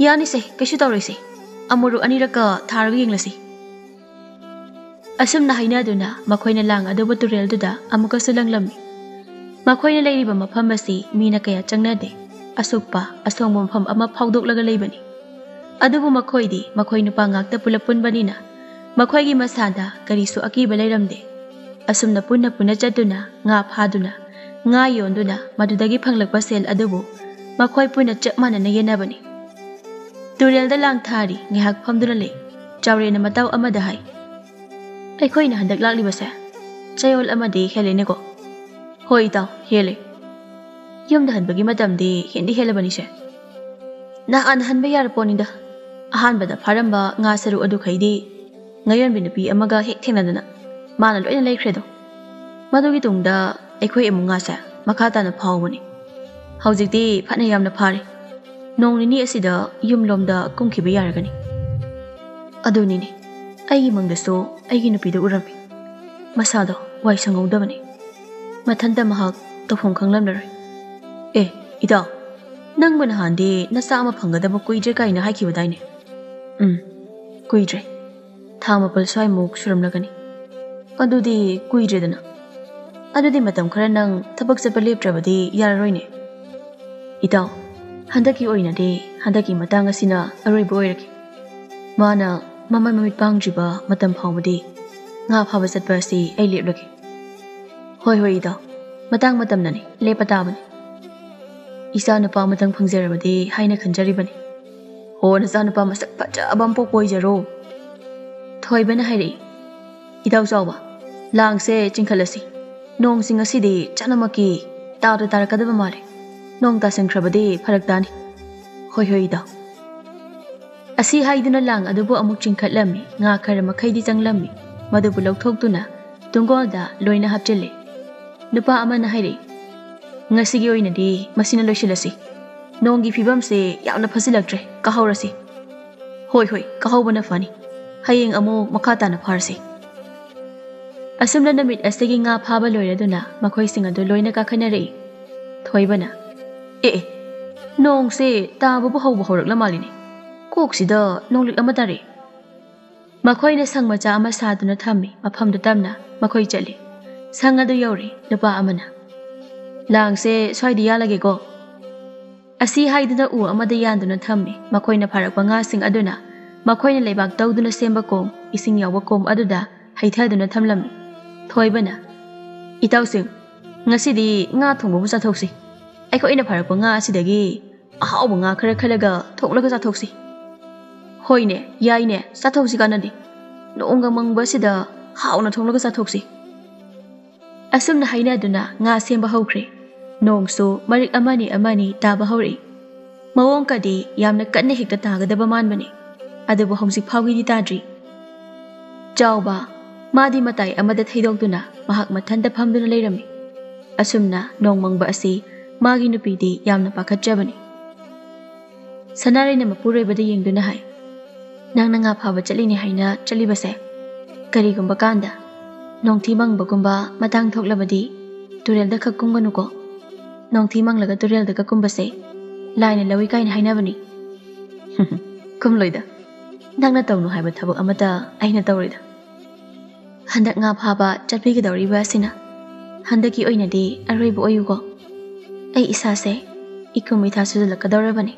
ꯌꯥꯅꯤꯁꯦ, ꯀꯩꯁꯨ ꯇꯧꯔꯣꯏꯁꯦ꯫ ꯑꯃꯨꯔꯛ ꯑꯅꯤꯔꯛꯀ ꯊꯥꯔꯒ ꯌꯦꯡꯂꯁꯤ꯫ ꯑꯁꯨꯝꯅ ꯍꯥꯏꯅꯗꯨꯅ ꯃꯈꯣꯏꯅ ꯂꯥꯡ ꯑꯗꯨꯕꯨ ꯇꯨꯔꯦꯜꯗꯨꯗ ꯑꯃꯨꯛꯀꯁꯨ ꯂꯪꯂꯝꯃꯤ꯫ ꯃꯈꯣꯏꯅ ꯂꯩꯔꯤꯕ ꯃꯐꯝ ꯑꯁꯤ ꯃꯤꯅ ꯀꯌꯥ ꯆꯪꯅꯗꯦ꯫ ꯑꯁꯨꯛꯄ, ꯑꯁꯣꯡꯕ ꯃꯐꯝ ꯑꯃ ꯐꯥꯎꯗꯣꯛꯂꯒ ꯂꯩꯕꯅꯤ꯫ ꯑꯗꯨꯕꯨ ꯃꯈꯣꯏꯗꯤ ꯃꯈꯣꯏ ꯅꯨꯄꯥ ꯉꯥꯛꯇ ꯄꯨꯂꯞ ꯄꯨꯟꯕꯅꯤꯅ ꯃꯈꯣꯏꯒꯤ ꯃꯁꯥꯗ ꯀꯔꯤꯁꯨ ꯑꯀꯤꯕ ꯂꯩꯔꯝꯗꯦ꯫ ꯑꯁꯨꯝꯅ ꯄꯨꯟꯅ ꯄꯨꯟꯅ ꯆꯠꯇꯨꯅ, ꯉꯥ ꯐꯥꯗꯨꯅ, ꯉꯥ ꯌꯣꯟꯗꯨꯅ ꯃꯗꯨꯗꯒꯤ ꯐꯪꯂꯛꯄ ꯁꯦꯜ ꯑꯗꯨꯕꯨ ꯃꯈꯣꯏ ꯄꯨꯟꯅ ꯆꯞ ꯃꯥꯟꯅꯅ ꯌꯦꯟꯅꯕꯅꯤ꯫ ꯇꯨꯔꯦꯜꯗ ꯂꯥꯡ ꯊꯥꯔꯤ ꯉꯥꯏꯍꯥꯛ ꯐꯝꯗꯨꯅ ꯂꯩ꯫ ꯆꯥꯎꯔꯦꯟꯅ ꯃꯇꯥꯎ ꯑꯃꯗ ꯍꯥꯏ, "ꯑꯩꯈꯣꯏꯅ ꯍꯟꯗꯛ ꯂꯥꯛꯂꯤꯕꯁꯦ ꯆꯌꯣꯜ ꯑꯃꯗꯤ ꯍꯦꯜꯂꯦꯅꯦꯀꯣ?" "ꯍꯣꯏ ꯏꯇꯥꯎ, ꯍꯦꯜꯂꯦ꯫ ꯌꯨꯝꯗ ꯍꯟꯕꯒꯤ ꯃꯇꯝꯗꯤ ꯍꯦꯟꯗꯤ ꯍꯦꯜꯂꯕꯅꯤꯁꯦ꯫ ꯅꯍꯥꯟ ꯍꯟꯕ ꯌꯥꯔꯄꯣꯠꯅꯤꯗ꯫ ꯑꯍꯥꯟꯕꯗ ꯐꯥꯔꯝꯕ ꯉꯥ ꯁꯔꯨꯛ ꯑꯗꯨꯈꯩꯗꯤ ꯉꯥꯌꯣꯟꯕꯤ ꯅꯨꯄꯤ ꯑꯃꯒ ꯍꯦꯛ ꯊꯦꯡꯅꯗꯅ ꯃꯥꯅ ꯂꯣꯏꯅ ꯂꯩꯈ꯭ꯔꯦꯗꯣ꯫ ꯃꯗꯨꯒꯤ ꯇꯨꯡꯗ ꯑꯩꯈꯣꯏ ꯑꯃꯨꯛ ꯉꯥꯁꯦ ꯃꯈꯥ ꯇꯥꯅ ꯐꯥꯍꯧꯕꯅꯤ꯫ ꯍꯧꯖꯤꯛꯇꯤ ꯐꯅ ꯌꯥꯝꯅ ꯐꯥꯔꯦ꯫ ꯅꯣꯡ ꯅꯤꯅꯤ ꯑꯁꯤꯗ ꯌꯨꯝꯂꯣꯝꯗ ꯀꯨꯝꯈꯤꯕ ꯌꯥꯔꯒꯅꯤ꯫ ꯑꯗꯨꯅꯤꯅꯦ, ꯑꯩꯒꯤ ꯃꯪꯗꯁꯨ ꯑꯩꯒꯤ ꯅꯨꯄꯤꯗꯨ ꯎꯔꯝꯃꯤ꯫ ꯃꯁꯥꯗꯣ ꯋꯥꯏ ꯁꯪꯍꯧꯗꯕꯅꯤ꯫ ꯃꯊꯟꯇ ꯃꯍꯥꯛ ꯇꯧꯐꯝ ꯈꯪꯂꯝꯂꯔꯣꯏ꯫ ꯑꯦ, ꯏꯇꯥꯎ, ꯅꯪꯕꯨ ꯅꯍꯥꯟꯗꯤ ꯅꯆꯥ ꯑꯃ ꯐꯪꯒꯗꯕ ꯀꯨꯏꯗ꯭ꯔꯦ ꯀꯥꯏꯅ ꯍꯥꯏꯈꯤꯕꯗꯥꯏꯅꯦ?" "ꯎꯝ, ꯀꯨꯏꯗ꯭ꯔꯦ꯫ ꯊꯥ ꯃꯥꯄꯜ ꯁ꯭ꯋꯥꯏꯃꯨꯛ ꯁꯨꯔꯝꯂꯒꯅꯤ꯫ ꯑꯗꯨꯗꯤ ꯀꯨꯏꯗ꯭ꯔꯦꯗꯅ꯫ ꯑꯗꯨꯗꯤ ꯃꯇꯝ ꯈꯔ ꯅꯪ ꯊꯕꯛ ꯆꯠꯄ ꯂꯦꯞꯇ꯭ꯔꯕꯗꯤ ꯌꯥꯔꯔꯣꯏꯅꯦ꯫ ꯏꯇꯥꯎ, ꯍꯟꯗꯛꯀꯤ ꯑꯣꯏꯅꯗꯤ ꯍꯟꯗꯛꯀꯤ ꯃꯇꯥꯡ ꯑꯁꯤꯅ ꯑꯔꯣꯏꯕ ꯑꯣꯏꯔꯒꯦ꯫ ꯃꯥꯅ ꯃꯃꯥꯏ ꯃꯃꯤꯠ ꯄꯥꯡꯗ꯭ꯔꯤꯕ ꯃꯇꯝ ꯐꯥꯎꯕꯗꯤ ꯉꯥ ꯐꯥꯕ ꯆꯠꯄ ꯑꯁꯤ ꯑꯩ ꯂꯦꯞꯂꯒꯦ꯫" "ꯍꯣꯏ, ꯍꯣꯏ ꯏꯇꯥꯎ, ꯃꯇꯥꯡ ꯃꯇꯝꯅꯅꯤ, ꯂꯦꯞꯄ ꯇꯥꯕꯅꯤ꯫ ꯏꯆꯥ ꯅꯨꯄꯥ ꯑꯃꯇꯪ ꯐꯪꯖꯔꯕꯗꯤ ꯍꯥꯏꯅ ꯈꯟꯖꯔꯤꯕꯅꯤ꯫" "ꯍꯣ, ꯅꯆꯥ ꯅꯨꯄꯥ ꯃꯁꯛ ꯐꯖꯕ ꯑꯃ ꯄꯣꯛꯄ ꯑꯣꯏꯖꯔꯣ꯫" ꯊꯣꯏꯕꯅ ꯍꯥꯏꯔꯛꯏ꯫ "ꯏꯇꯥꯎ ꯆꯥꯎꯕ, ꯂꯥꯡꯁꯦ ꯆꯤꯡꯈꯠꯂꯁꯤ꯫ ꯅꯣꯡꯁꯤꯡ ꯑꯁꯤꯗꯤ ꯆꯅꯃꯛꯀꯤ ꯇꯥꯗ ꯇꯥꯔꯛꯀꯗꯕ ꯃꯥꯜꯂꯦ꯫ ꯅꯣꯡ ꯇꯥꯁꯤꯟꯈ꯭ꯔꯕꯗꯤ ꯐꯔꯛ ꯇꯥꯅꯤ꯫" "ꯍꯣꯏ, ꯍꯣꯏ ꯏꯇꯥꯎ꯫" ꯑꯁꯤ ꯍꯥꯏꯗꯨꯅ ꯂꯥꯡ ꯑꯗꯨꯕꯨ ꯑꯃꯨꯛ ꯆꯤꯡꯈꯠꯂꯝꯃꯤ꯫ ꯉꯥ ꯈꯔ ꯃꯈꯩꯗꯤ ꯆꯪꯂꯝꯃꯤ꯫ ꯃꯗꯨꯕꯨ ꯂꯧꯊꯣꯛꯇꯨꯅ ꯇꯨꯡꯒꯣꯜꯗ ꯂꯣꯏꯅ ꯍꯥꯞꯆꯤꯜꯂꯤ꯫ ꯅꯨꯄꯥ ꯑꯃꯅ ꯍꯥꯏꯔꯛꯏ, "ꯉꯁꯤꯒꯤ ꯑꯣꯏꯅꯗꯤ ꯃꯁꯤꯅ ꯂꯣꯏꯁꯤꯜꯂꯁꯤ꯫ ꯅꯣꯡꯒꯤ ꯐꯤꯕꯝꯁꯦ ꯌꯥꯝꯅ ꯐꯖꯤꯜꯂꯛꯇ꯭ꯔꯦ, ꯀꯥꯍꯧꯔꯁꯤ꯫" "ꯍꯣꯏ, ꯍꯣꯏ, ꯀꯥꯍꯧꯕꯅ ꯐꯅꯤ꯫ ꯍꯌꯦꯡ ꯑꯃꯨꯛ ꯃꯈꯥ ꯇꯥꯅ ꯐꯥꯔꯁꯤ꯫" ꯑꯁꯨꯝꯅ ꯅꯨꯃꯤꯠ ꯑꯁꯤꯒꯤ ꯉꯥ ꯐꯥꯕ ꯂꯣꯏꯔꯗꯨꯅ ꯃꯈꯣꯏꯁꯤꯡ ꯑꯗꯨ ꯂꯣꯏꯅ ꯀꯥꯈꯠꯅꯔꯛꯏ꯫ ꯊꯣꯏꯕꯅ, "ꯑꯦ, ꯑꯦ, ꯅꯣꯡꯁꯦ ꯇꯥꯕꯕꯨ ꯍꯧꯕ ꯍꯧꯔꯛꯂ ꯃꯥꯜꯂꯤꯅꯦ꯫ ꯀꯣꯛꯁꯤꯗ ꯅꯣꯡꯂꯤꯛ ꯑꯃ ꯇꯥꯔꯛꯏ꯫" ꯃꯈꯣꯏꯅ ꯁꯪ ꯃꯆꯥ ꯑꯃ ꯁꯥꯗꯨꯅ ꯊꯝꯃꯤ꯫ ꯃꯐꯝꯗꯨ ꯇꯝꯅ ꯃꯈꯣꯏ ꯆꯠꯂꯤ꯫ ꯁꯪ ꯑꯗꯨ ꯌꯧꯔꯦ꯫ ꯅꯨꯄꯥ ꯑꯃꯅ, "ꯂꯥꯡꯁꯦ ꯁ꯭ꯋꯥꯏꯗ ꯌꯥꯜꯂꯒꯦꯀꯣ꯫" ꯑꯁꯤ ꯍꯥꯏꯗꯨꯅ ꯎ ꯑꯃꯗ ꯌꯥꯟꯗꯨꯅ ꯊꯝꯃꯤ꯫ ꯃꯈꯣꯏꯅ ꯐꯥꯔꯛꯄ ꯉꯥꯁꯤꯡ ꯑꯗꯨꯅ ꯃꯈꯣꯏꯅ ꯂꯩꯕꯥꯛ ꯇꯧꯗꯨꯅ ꯁꯦꯝꯕ ꯀꯣꯝ, ꯏꯁꯤꯡ ꯌꯥꯎꯕ ꯀꯣꯝ ꯑꯗꯨꯗ ꯍꯩꯊꯗꯨꯅ ꯊꯝꯂꯝꯃꯤ꯫ ꯊꯣꯏꯕꯅ, "ꯏꯇꯥꯎꯁꯤꯡ, ꯉꯁꯤꯗꯤ ꯉꯥ ꯊꯣꯡꯕꯕꯨ ꯆꯥꯊꯣꯛꯁꯤ꯫ ꯑꯩꯈꯣꯏꯅ ꯐꯥꯔꯛꯄ ꯉꯥ ꯑꯁꯤꯗꯒꯤ ꯑꯍꯥꯎꯕ ꯉꯥ ꯈꯔ ꯈꯜꯂꯒ ꯊꯣꯡꯂꯒ ꯆꯥꯊꯣꯛꯁꯤ꯫" "ꯍꯣꯏꯅꯦ, ꯌꯥꯏꯅꯦ, ꯆꯥꯊꯣꯛꯁꯤ ꯀꯥꯟꯅꯗꯦ꯫ ꯅꯣꯡꯒ ꯃꯪꯕ ꯑꯁꯤꯗ ꯍꯥꯎꯅ ꯊꯣꯡꯂꯒ ꯆꯥꯊꯣꯛꯁꯤ꯫" ꯑꯁꯨꯝꯅ ꯍꯥꯏꯅꯗꯨꯅ ꯉꯥ ꯁꯦꯝꯕ ꯍꯧꯈ꯭ꯔꯦ꯫ ꯅꯣꯡꯁꯨ ꯃꯔꯤꯛ ꯑꯃꯅꯤ ꯑꯃꯅꯤ ꯇꯥꯕ ꯍꯧꯔꯛꯏ꯫ ꯃꯑꯣꯡ ꯀꯗꯤ ꯌꯥꯝꯅ ꯀꯟꯅ ꯍꯦꯛꯇ ꯇꯥꯒꯗꯕ ꯃꯥꯟꯕꯅꯤ, ꯑꯗꯨꯕꯨ ꯍꯧꯖꯤꯛ ꯐꯥꯎꯒꯤꯗꯤ ꯇꯥꯗ꯭ꯔꯤ꯫ ꯆꯥꯎꯕ, ꯃꯥꯗꯤ ꯃꯇꯥꯏ ꯑꯃꯗ ꯊꯩꯗꯣꯛꯇꯨꯅ ꯃꯍꯥꯛ ꯃꯊꯟꯇ ꯐꯝꯗꯨꯅ ꯂꯩꯔꯝꯃꯤ꯫ ꯑꯁꯨꯝꯅ ꯅꯣꯡ ꯃꯪꯕ ꯑꯁꯤ ꯃꯥꯒꯤ ꯅꯨꯄꯤꯗꯤ ꯌꯥꯝꯅ ꯄꯥꯈꯠꯆꯕꯅꯤ꯫ ꯁꯅꯥꯔꯩꯅ ꯃꯄꯨꯔꯣꯏꯕꯗ ꯌꯦꯡꯗꯨꯅ ꯍꯥꯏ, "ꯅꯪꯅ ꯉꯥ ꯐꯥꯕ ꯆꯠꯂꯤꯅꯦ ꯍꯥꯏꯅ ꯆꯠꯂꯤꯕꯁꯦ, ꯀꯔꯤꯒꯨꯝꯕ ꯀꯥꯟꯗ ꯅꯣꯡꯊꯤ ꯃꯪꯕꯒꯨꯝꯕ ꯃꯇꯥꯡ ꯊꯣꯛꯂꯕꯗꯤ ꯇꯨꯔꯦꯜꯗ ꯈꯛ ꯀꯨꯝꯒꯅꯨꯀꯣ꯫ ꯅꯣꯡꯊꯤ ꯃꯪꯂꯒ ꯇꯨꯔꯦꯜꯗꯒ ꯀꯨꯝꯕꯁꯦ ꯂꯥꯏꯅ ꯂꯧꯏ ꯀꯥꯏꯅ ꯍꯥꯏꯅꯕꯅꯤ꯫" "ꯀꯨꯝꯂꯣꯏꯗ꯫ ꯅꯪꯅ ꯇꯧꯅꯨ ꯍꯥꯏꯕ ꯊꯕꯛ ꯑꯃꯠꯇ ꯑꯩꯅ ꯇꯧꯔꯣꯏꯗ꯫ ꯍꯟꯗꯛ ꯉꯥ ꯐꯥꯕ ꯆꯠꯄꯤꯒꯗꯧꯔꯤꯕ ꯑꯁꯤꯅ ꯍꯟꯗꯛꯀꯤ ꯑꯣꯏꯅꯗꯤ ꯑꯔꯣꯏꯕ ꯑꯣꯏꯌꯨꯀꯣ꯫ ꯑꯩ ꯏꯁꯥꯁꯦ ꯏꯀꯨꯝ ꯏꯊꯥ ꯁꯨꯖꯜꯂꯛꯀꯗꯧꯔꯕꯅꯤ꯫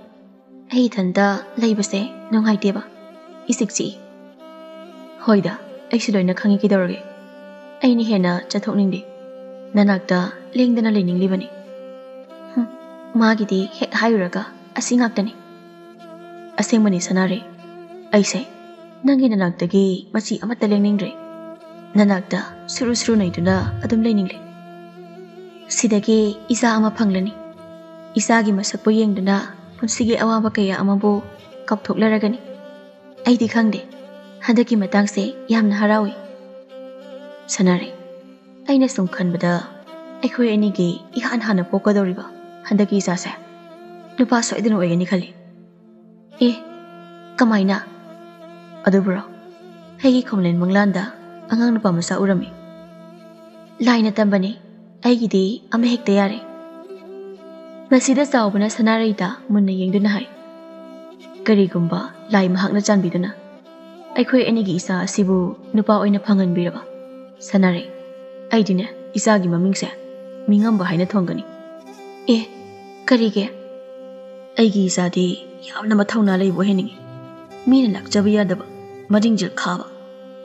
ꯑꯩ ꯏꯊꯟꯇ ꯂꯩꯕꯁꯦ ꯅꯨꯡꯉꯥꯏꯇꯦꯕ, ꯏꯆꯤꯛ ꯆꯤꯛꯏ꯫" "ꯍꯣꯏꯗ, ꯑꯩꯁꯨ ꯂꯣꯏꯅ ꯈꯪꯉꯤ, ꯀꯩꯗꯧꯔꯒꯦ? ꯑꯩꯅ ꯍꯦꯟꯅ ꯆꯠꯊꯣꯛꯅꯤꯡꯗꯦ, ꯅꯅꯥꯛꯇ ꯂꯦꯡꯗꯅ ꯂꯩꯅꯤꯡꯂꯤꯕꯅꯤ꯫" ꯍꯨꯝ, ꯃꯥꯒꯤꯗꯤ ꯍꯦꯛ ꯍꯥꯏꯔꯨꯔꯒ ꯑꯁꯤ ꯉꯥꯛꯇꯅꯤ꯫ "ꯑꯁꯦꯡꯕꯅꯤ ꯁꯅꯥꯔꯩ, ꯑꯩꯁꯦ ꯅꯪꯒꯤ ꯅꯅꯥꯛꯇꯒꯤ ꯃꯆꯤ ꯑꯃꯠꯇ ꯂꯦꯡꯅꯤꯡꯗ꯭ꯔꯦ꯫ ꯅꯅꯥꯛꯇ ꯁꯨꯔꯨ ꯁꯨꯔꯨ ꯅꯩꯗꯨꯅ ꯑꯗꯨꯝ ꯂꯩꯅꯤꯡꯂꯦ꯫ ꯁꯤꯗꯒꯤ ꯏꯆꯥ ꯑꯃ ꯐꯪꯂꯅꯤ꯫ ꯏꯆꯥꯒꯤ ꯃꯁꯛꯄꯨ ꯌꯦꯡꯗꯨꯅ ꯄꯨꯟꯁꯤꯒꯤ ꯑꯋꯥꯕ ꯀꯌꯥ ꯑꯃꯕꯨ ꯀꯥꯎꯊꯣꯛꯂꯔꯒꯅꯤ꯫ ꯑꯩꯗꯤ ꯈꯪꯗꯦ꯫ ꯍꯟꯗꯛꯀꯤ ꯃꯇꯥꯡꯁꯦ ꯌꯥꯝꯅ ꯍꯔꯥꯎꯏ꯫ ꯁꯥꯟꯅꯔꯦ꯫ ꯑꯩꯅ ꯁꯨꯝ ꯈꯟꯕꯗ ꯑꯩꯈꯣꯏ ꯑꯅꯤꯒꯤ ꯏꯍꯥꯟ ꯍꯥꯟꯅ ꯄꯣꯛꯀꯗꯧꯔꯤꯕ ꯍꯟꯗꯛꯀꯤ ꯏꯆꯥꯁꯦ ꯅꯨꯄꯥ ꯁꯣꯏꯗꯅ ꯑꯣꯏꯒꯅꯤ ꯈꯜꯂꯤ꯫ ꯑꯦ, ꯀꯃꯥꯏꯅ? ꯑꯗꯨꯕꯨꯔꯣ, ꯑꯩꯒꯤ ꯈꯣꯝꯂꯦꯟ ꯃꯪꯂꯥꯟꯗ ꯑꯉꯥꯡ ꯅꯨꯄꯥ ꯃꯆꯥ ꯎꯔꯝꯃꯤ꯫ ꯂꯥꯏꯅ ꯇꯝꯕꯅꯤ, ꯑꯩꯒꯤꯗꯤ ꯑꯃ ꯍꯦꯛꯇ ꯌꯥꯔꯦ꯫ ꯃꯁꯤꯗ ꯆꯥꯎꯕꯅ ꯁꯅꯥꯔꯩꯗ ꯃꯨꯟꯅ ꯌꯦꯡꯗꯨꯅ ꯍꯥꯏ, "ꯀꯔꯤꯒꯨꯝꯕ ꯂꯥꯏ ꯃꯍꯥꯛꯅ ꯆꯥꯟꯕꯤꯗꯨꯅ ꯑꯩꯈꯣꯏ ꯑꯅꯤꯒꯤ ꯏꯆꯥ ꯑꯁꯤꯕꯨ ꯅꯨꯄꯥ ꯑꯣꯏꯅ ꯐꯪꯍꯟꯕꯤꯔꯕ, ꯁꯅꯥꯔꯩ, ꯑꯩꯗꯤꯅꯦ ꯏꯆꯥꯒꯤ ꯃꯃꯤꯡꯁꯦ ꯃꯤꯉꯝꯕ ꯍꯥꯏꯅ ꯊꯣꯟꯒꯅꯤ꯫" "ꯑꯦ, ꯀꯔꯤꯒꯤ? ꯑꯩꯒꯤ ꯏꯆꯥꯗꯤ ꯌꯥꯝꯅ ꯃꯊꯧꯅꯥ ꯂꯩꯕ ꯑꯣꯏꯍꯟꯅꯤꯡꯉꯤ꯫ ꯃꯤꯅ ꯂꯥꯛꯆꯕ ꯌꯥꯗꯕ, ꯃꯔꯤꯡꯖꯦꯜ ꯈꯥꯕ,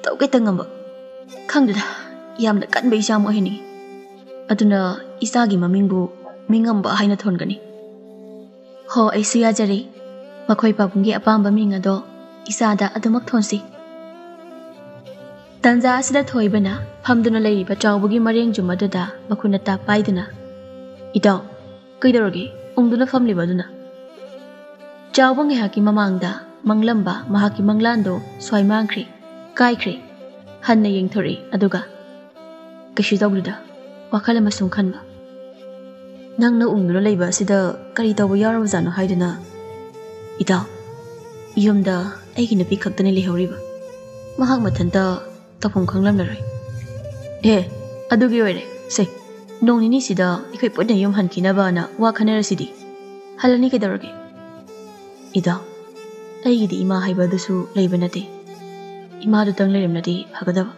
ꯇꯧꯒꯦꯇ ꯉꯝꯕ, ꯈꯪꯗꯦꯗ, ꯌꯥꯝꯅ ꯀꯟꯕ ꯏꯆꯥ ꯑꯃ ꯑꯣꯏꯍꯟꯅꯤꯡꯉꯤ꯫ ꯑꯗꯨꯅ ꯏꯆꯥꯒꯤ ꯃꯃꯤꯡꯕꯨ ꯃꯤꯉꯝꯕ ꯍꯥꯏꯅ ꯊꯣꯟꯒꯅꯤ꯫" "ꯍꯣ, ꯑꯩꯁꯨ ꯌꯥꯖꯔꯦ꯫ ꯃꯈꯣꯏ ꯄꯥꯕꯨꯡꯒꯤ ꯑꯄꯥꯝꯕ ꯃꯤꯡ ꯑꯗꯣ ꯏꯆꯥꯗ ꯑꯗꯨꯃꯛ ꯊꯣꯟꯁꯤ꯫" ꯇꯥꯟꯖꯥ ꯑꯁꯤꯗ ꯊꯣꯏꯕꯅ ꯐꯝꯗꯨꯅ ꯂꯩꯔꯤꯕ ꯆꯥꯎꯕꯒꯤ ꯃꯔꯦꯡꯖꯨꯝ ꯑꯗꯨꯗ ꯃꯈꯨꯠꯅ ꯇꯥꯞ ꯄꯥꯏꯗꯨꯅ, "ꯏꯇꯥꯎ, ꯀꯩꯗꯧꯔꯒꯦ ꯎꯪꯗꯨꯅ ꯐꯝꯂꯤꯕ ꯑꯗꯨꯅ?" ꯆꯥꯎꯕ ꯉꯥꯏꯍꯥꯛꯀꯤ ꯃꯃꯥꯡꯗ ꯃꯪꯂꯝꯕ ꯃꯍꯥꯛꯀꯤ ꯃꯪꯂꯥꯟꯗꯣ ꯁ꯭ꯋꯥꯏ ꯃꯥꯡꯈ꯭ꯔꯦ, ꯀꯥꯏꯈ꯭ꯔꯦ꯫ ꯍꯟꯅ ꯌꯦꯡꯊꯣꯔꯛꯏ, ꯑꯗꯨꯒ, "ꯀꯩꯁꯨ ꯇꯧꯗꯦꯗ, ꯋꯥꯈꯜ ꯑꯃ ꯁꯨꯝ ꯈꯟꯕ꯫" "ꯅꯪꯅ ꯎꯪꯗꯨꯅ ꯂꯩꯕ ꯑꯁꯤꯗ ꯀꯔꯤ ꯇꯧꯕ ꯌꯥꯎꯔꯕꯖꯥꯠꯅꯣ ꯍꯥꯏꯗꯨꯅ?" "ꯏꯇꯥꯎ, ꯌꯨꯝꯗ ꯑꯩꯒꯤ ꯅꯨꯄꯤ ꯈꯛꯇꯅꯤ ꯂꯩꯍꯧꯔꯤꯕ꯫ ꯃꯍꯥꯛ ꯃꯊꯟꯇ ꯇꯧꯐꯝ ꯈꯪꯂꯝꯂꯔꯣꯏ꯫" "ꯑꯦ, ꯑꯗꯨꯒꯤ ꯑꯣꯏꯔꯦ꯫ ꯁꯦ, ꯅꯣꯡ ꯅꯤꯅꯤꯁꯤꯗ ꯑꯩꯈꯣꯏ ꯄꯨꯟꯅ ꯌꯨꯝ ꯍꯟꯈꯤꯅꯕꯅ ꯋꯥ ꯈꯟꯅꯔꯁꯤꯗꯤ꯫ ꯍꯜꯂꯅꯤ ꯀꯩꯗꯧꯔꯒꯦ?" "ꯏꯇꯥꯎ, ꯑꯩꯒꯤꯗꯤ ꯏꯃꯥ ꯍꯥꯏꯕ ꯑꯗꯨꯁꯨ ꯂꯩꯕ ꯅꯠꯇꯦ꯫ ꯏꯃꯥꯗꯨꯇꯪ ꯂꯩꯔꯝꯂꯗꯤ ꯐꯒꯗꯕ꯫"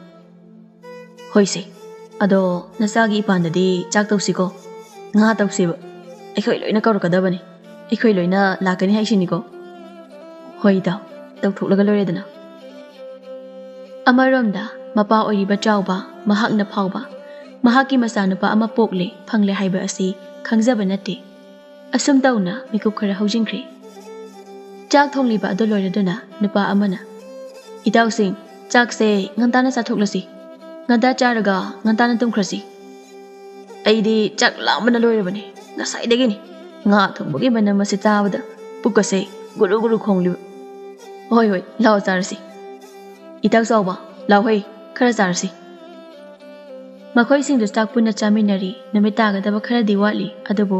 "ꯍꯣꯏꯁꯦ, ꯑꯗꯣ ꯅꯆꯥꯒꯤ ꯏꯄꯥꯟꯗꯗꯤ ꯆꯥꯛ ꯇꯧꯁꯤꯀꯣ꯫ ꯉꯥ ꯇꯧꯁꯦꯕ꯫ ꯑꯩꯈꯣꯏ ꯂꯣꯏꯅ ꯀꯧꯔꯛꯀꯗꯕꯅꯤ꯫ ꯑꯩꯈꯣꯏ ꯂꯣꯏꯅ ꯂꯥꯛꯀꯅꯤ ꯍꯥꯏꯁꯤꯅꯤꯀꯣ꯫" "ꯍꯣꯏ ꯏꯇꯥꯎ, ꯇꯧꯊꯣꯛꯂꯒ ꯂꯣꯏꯔꯦꯗꯅ꯫" ꯑꯃꯔꯣꯝꯗ ꯃꯄꯥ ꯑꯣꯏꯔꯤꯕ ꯆꯥꯎꯕ ꯃꯍꯥꯛꯅ ꯐꯥꯎꯕ ꯃꯍꯥꯛꯀꯤ ꯃꯆꯥꯅꯨꯄꯥ ꯑꯃ ꯄꯣꯛꯂꯦ ꯐꯪꯂꯦ ꯍꯥꯏꯕ ꯑꯁꯤ ꯈꯪꯖꯕ ꯅꯠꯇꯦ꯫ ꯑꯁꯨꯝ ꯇꯧꯅ ꯃꯤꯀꯨꯞ ꯈꯔ ꯍꯧꯖꯤꯟꯈ꯭ꯔꯦ꯫ ꯆꯥꯛ ꯊꯣꯡꯂꯤꯕ ꯑꯗꯨ ꯂꯣꯏꯔꯗꯨꯅ ꯅꯨꯄꯥ ꯑꯃꯅ, "ꯏꯇꯥꯎꯁꯤꯡ, ꯆꯥꯛꯁꯦ ꯉꯟꯇꯥꯅ ꯆꯥꯊꯣꯛꯂꯁꯤ꯫ ꯉꯟꯇꯥ ꯆꯥꯔꯒ ꯉꯟꯇꯥꯅ ꯇꯨꯝꯈ꯭ꯔꯁꯤ꯫ ꯑꯩꯗꯤ ꯆꯥꯛ ꯂꯥꯝꯕꯅ ꯂꯣꯏꯔꯕꯅꯤ, ꯉꯁꯥꯏꯗꯒꯤꯅꯤ꯫ ꯉꯥ ꯊꯣꯡꯕꯒꯤ ꯃꯅꯝ ꯑꯁꯤ ꯇꯥꯕꯗ ꯄꯨꯛ ꯑꯁꯦ ꯒꯨꯔꯨ ꯒꯨꯔꯨ ꯈꯣꯡꯂꯤꯕ꯫ "ꯍꯣꯏ, ꯍꯣꯏ, ꯂꯥꯛꯑꯣ ꯆꯥꯔꯁꯤ꯫ ꯏꯇꯥꯎ ꯆꯥꯎꯕ, ꯂꯥꯛꯑꯣ ꯍꯩ, ꯈꯔ ꯆꯥꯔꯁꯤ꯫" ꯃꯈꯣꯏꯁꯤꯡꯗꯨ ꯆꯥꯛ ꯄꯨꯟꯅ ꯆꯥꯃꯤꯟꯅꯔꯤ꯫ ꯅꯨꯃꯤꯠ ꯇꯥꯒꯗꯕ ꯈꯔꯗꯤ ꯋꯥꯠꯂꯤ, ꯑꯗꯨꯕꯨ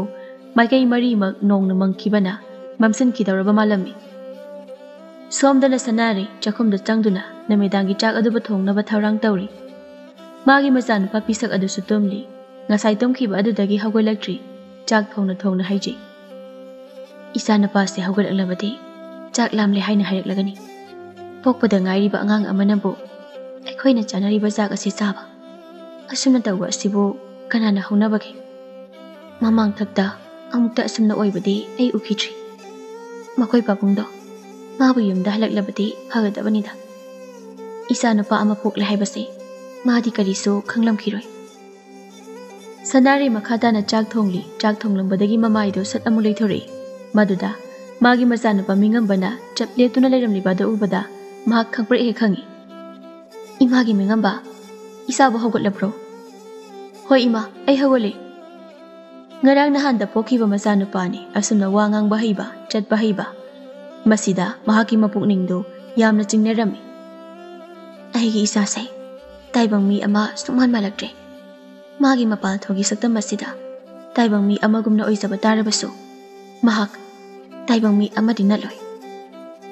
ꯃꯥꯏꯀꯩ ꯃꯔꯤꯃꯛ ꯅꯣꯡꯅ ꯃꯪꯈꯤꯕꯅ ꯃꯝꯁꯤꯟꯈꯤꯗꯧꯔꯕ ꯃꯥꯜꯂꯝꯃꯤ꯫ ꯁꯣꯝꯗꯅ ꯁꯅꯥꯔꯩ ꯆꯥꯛꯈꯨꯝꯗ ꯆꯪꯗꯨꯅ ꯅꯨꯃꯤꯗꯥꯡꯒꯤ ꯆꯥꯛ ꯑꯗꯨꯕꯨ ꯊꯣꯡꯅꯕ ꯊꯧꯔꯥꯡ ꯇꯧꯔꯤ꯫ ꯃꯥꯒꯤ ꯃꯆꯥꯅꯨꯄꯥ ꯄꯤꯁꯛ ꯑꯗꯨꯁꯨ ꯇꯨꯝꯂꯤ꯫ ꯉꯁꯥꯏ ꯇꯨꯝꯈꯤꯕ ꯑꯗꯨꯗꯒꯤ ꯍꯧꯒꯠꯂꯛꯇ꯭ꯔꯤ꯫ ꯆꯥꯛ ꯊꯣꯡꯅ ꯊꯣꯡꯅ ꯍꯥꯏꯖꯩ꯫ "ꯏꯆꯥꯅꯨꯄꯥꯁꯦ ꯍꯧꯒꯠꯂꯛꯂꯕꯗꯤ ꯆꯥꯛ ꯂꯥꯝꯂꯦ ꯍꯥꯏꯅ ꯍꯥꯏꯔꯛꯂꯒꯅꯤ꯫ ꯄꯣꯛꯄꯗ ꯉꯥꯏꯔꯤꯕ ꯑꯉꯥꯡ ꯑꯃꯅꯕꯨ ꯑꯩꯈꯣꯏꯅ ꯆꯥꯅꯔꯤꯕ ꯆꯥꯛ ꯑꯁꯤ ꯆꯥꯕ, ꯑꯁꯨꯝꯅ ꯇꯧꯕ ꯑꯁꯤꯕꯨ ꯀꯅꯥꯅ ꯍꯧꯅꯕꯒꯦ? ꯃꯃꯥꯡꯊꯛꯇ ꯑꯃꯨꯛꯇ ꯑꯁꯨꯝꯅ ꯑꯣꯏꯕꯗꯤ ꯑꯩ ꯎꯈꯤꯗ꯭ꯔꯤ꯫ ꯃꯈꯣꯏ ꯄꯥꯕꯨꯡꯗꯣ ꯃꯥꯕꯨ ꯌꯨꯝꯗ ꯍꯜꯂꯛꯂꯕꯗꯤ ꯐꯒꯗꯕꯅꯤꯗ꯫ ꯏꯆꯥꯅꯨꯄꯥ ꯑꯃ ꯄꯣꯛꯂꯦ ꯍꯥꯏꯕꯁꯦ ꯃꯥꯗꯤ ꯀꯔꯤꯁꯨ ꯈꯪꯂꯝꯈꯤꯔꯣꯏ꯫" ꯁꯅꯥꯔꯩ ꯃꯈꯥ ꯇꯥꯅ ꯆꯥꯛ ꯊꯣꯡꯂꯤ꯫ ꯆꯥꯛ ꯊꯣꯡꯂꯝꯕꯗꯒꯤ ꯃꯃꯥꯏꯗꯨ ꯁꯠ ꯑꯃꯨꯛ ꯂꯩꯊꯣꯔꯛꯏ꯫ ꯃꯗꯨꯗ ꯃꯥꯒꯤ ꯃꯆꯥꯅꯨꯄꯥ ꯃꯤꯉꯝꯕꯅ ꯆꯞ ꯂꯦꯞꯇꯨꯅ ꯂꯩꯔꯝꯂꯤꯕ ꯑꯗꯨ ꯎꯕꯗ ꯃꯍꯥꯛ ꯈꯪꯄ꯭ꯔꯦꯛ ꯍꯦꯛ ꯈꯪꯉꯤ꯫ "ꯏꯃꯥꯒꯤ ꯃꯤꯉꯝꯕ, ꯏꯆꯥꯕꯨ ꯍꯧꯒꯠꯂꯕ꯭ꯔꯣ?" "ꯍꯣꯏ ꯏꯃꯥ, ꯑꯩ ꯍꯧꯒꯠꯂꯦ꯫" ꯉꯔꯥꯡ ꯅꯍꯥꯟꯗ ꯄꯣꯛꯈꯤꯕ ꯃꯆꯥꯅꯨꯄꯥꯅꯤ ꯑꯁꯨꯝꯅ ꯋꯥ ꯉꯥꯡꯕ ꯍꯩꯕ, ꯆꯠꯄ ꯍꯩꯕ꯫ ꯃꯁꯤꯗ ꯃꯍꯥꯛꯀꯤ ꯃꯄꯨꯛꯅꯤꯡꯗꯨ ꯌꯥꯝꯅ ꯆꯤꯡꯅꯔꯝꯃꯤ꯫ "ꯑꯩꯒꯤ ꯏꯆꯥꯁꯦ ꯇꯥꯏꯕꯪ ꯃꯤ ꯑꯃ ꯁꯨꯡꯃꯥꯟ ꯃꯥꯜꯂꯛꯇ꯭ꯔꯦ꯫ ꯃꯥꯒꯤ ꯃꯄꯥꯜ ꯊꯣꯡꯒꯤ ꯁꯛꯇꯝ ꯑꯁꯤꯗ ꯇꯥꯏꯕꯪ ꯃꯤ ꯑꯃꯒꯨꯝꯅ ꯑꯣꯏꯖꯕ ꯇꯥꯔꯕꯁꯨ, ꯃꯍꯥꯛ ꯇꯥꯏꯕꯪ ꯃꯤ ꯑꯃꯗꯤ ꯅꯠꯂꯣꯏ꯫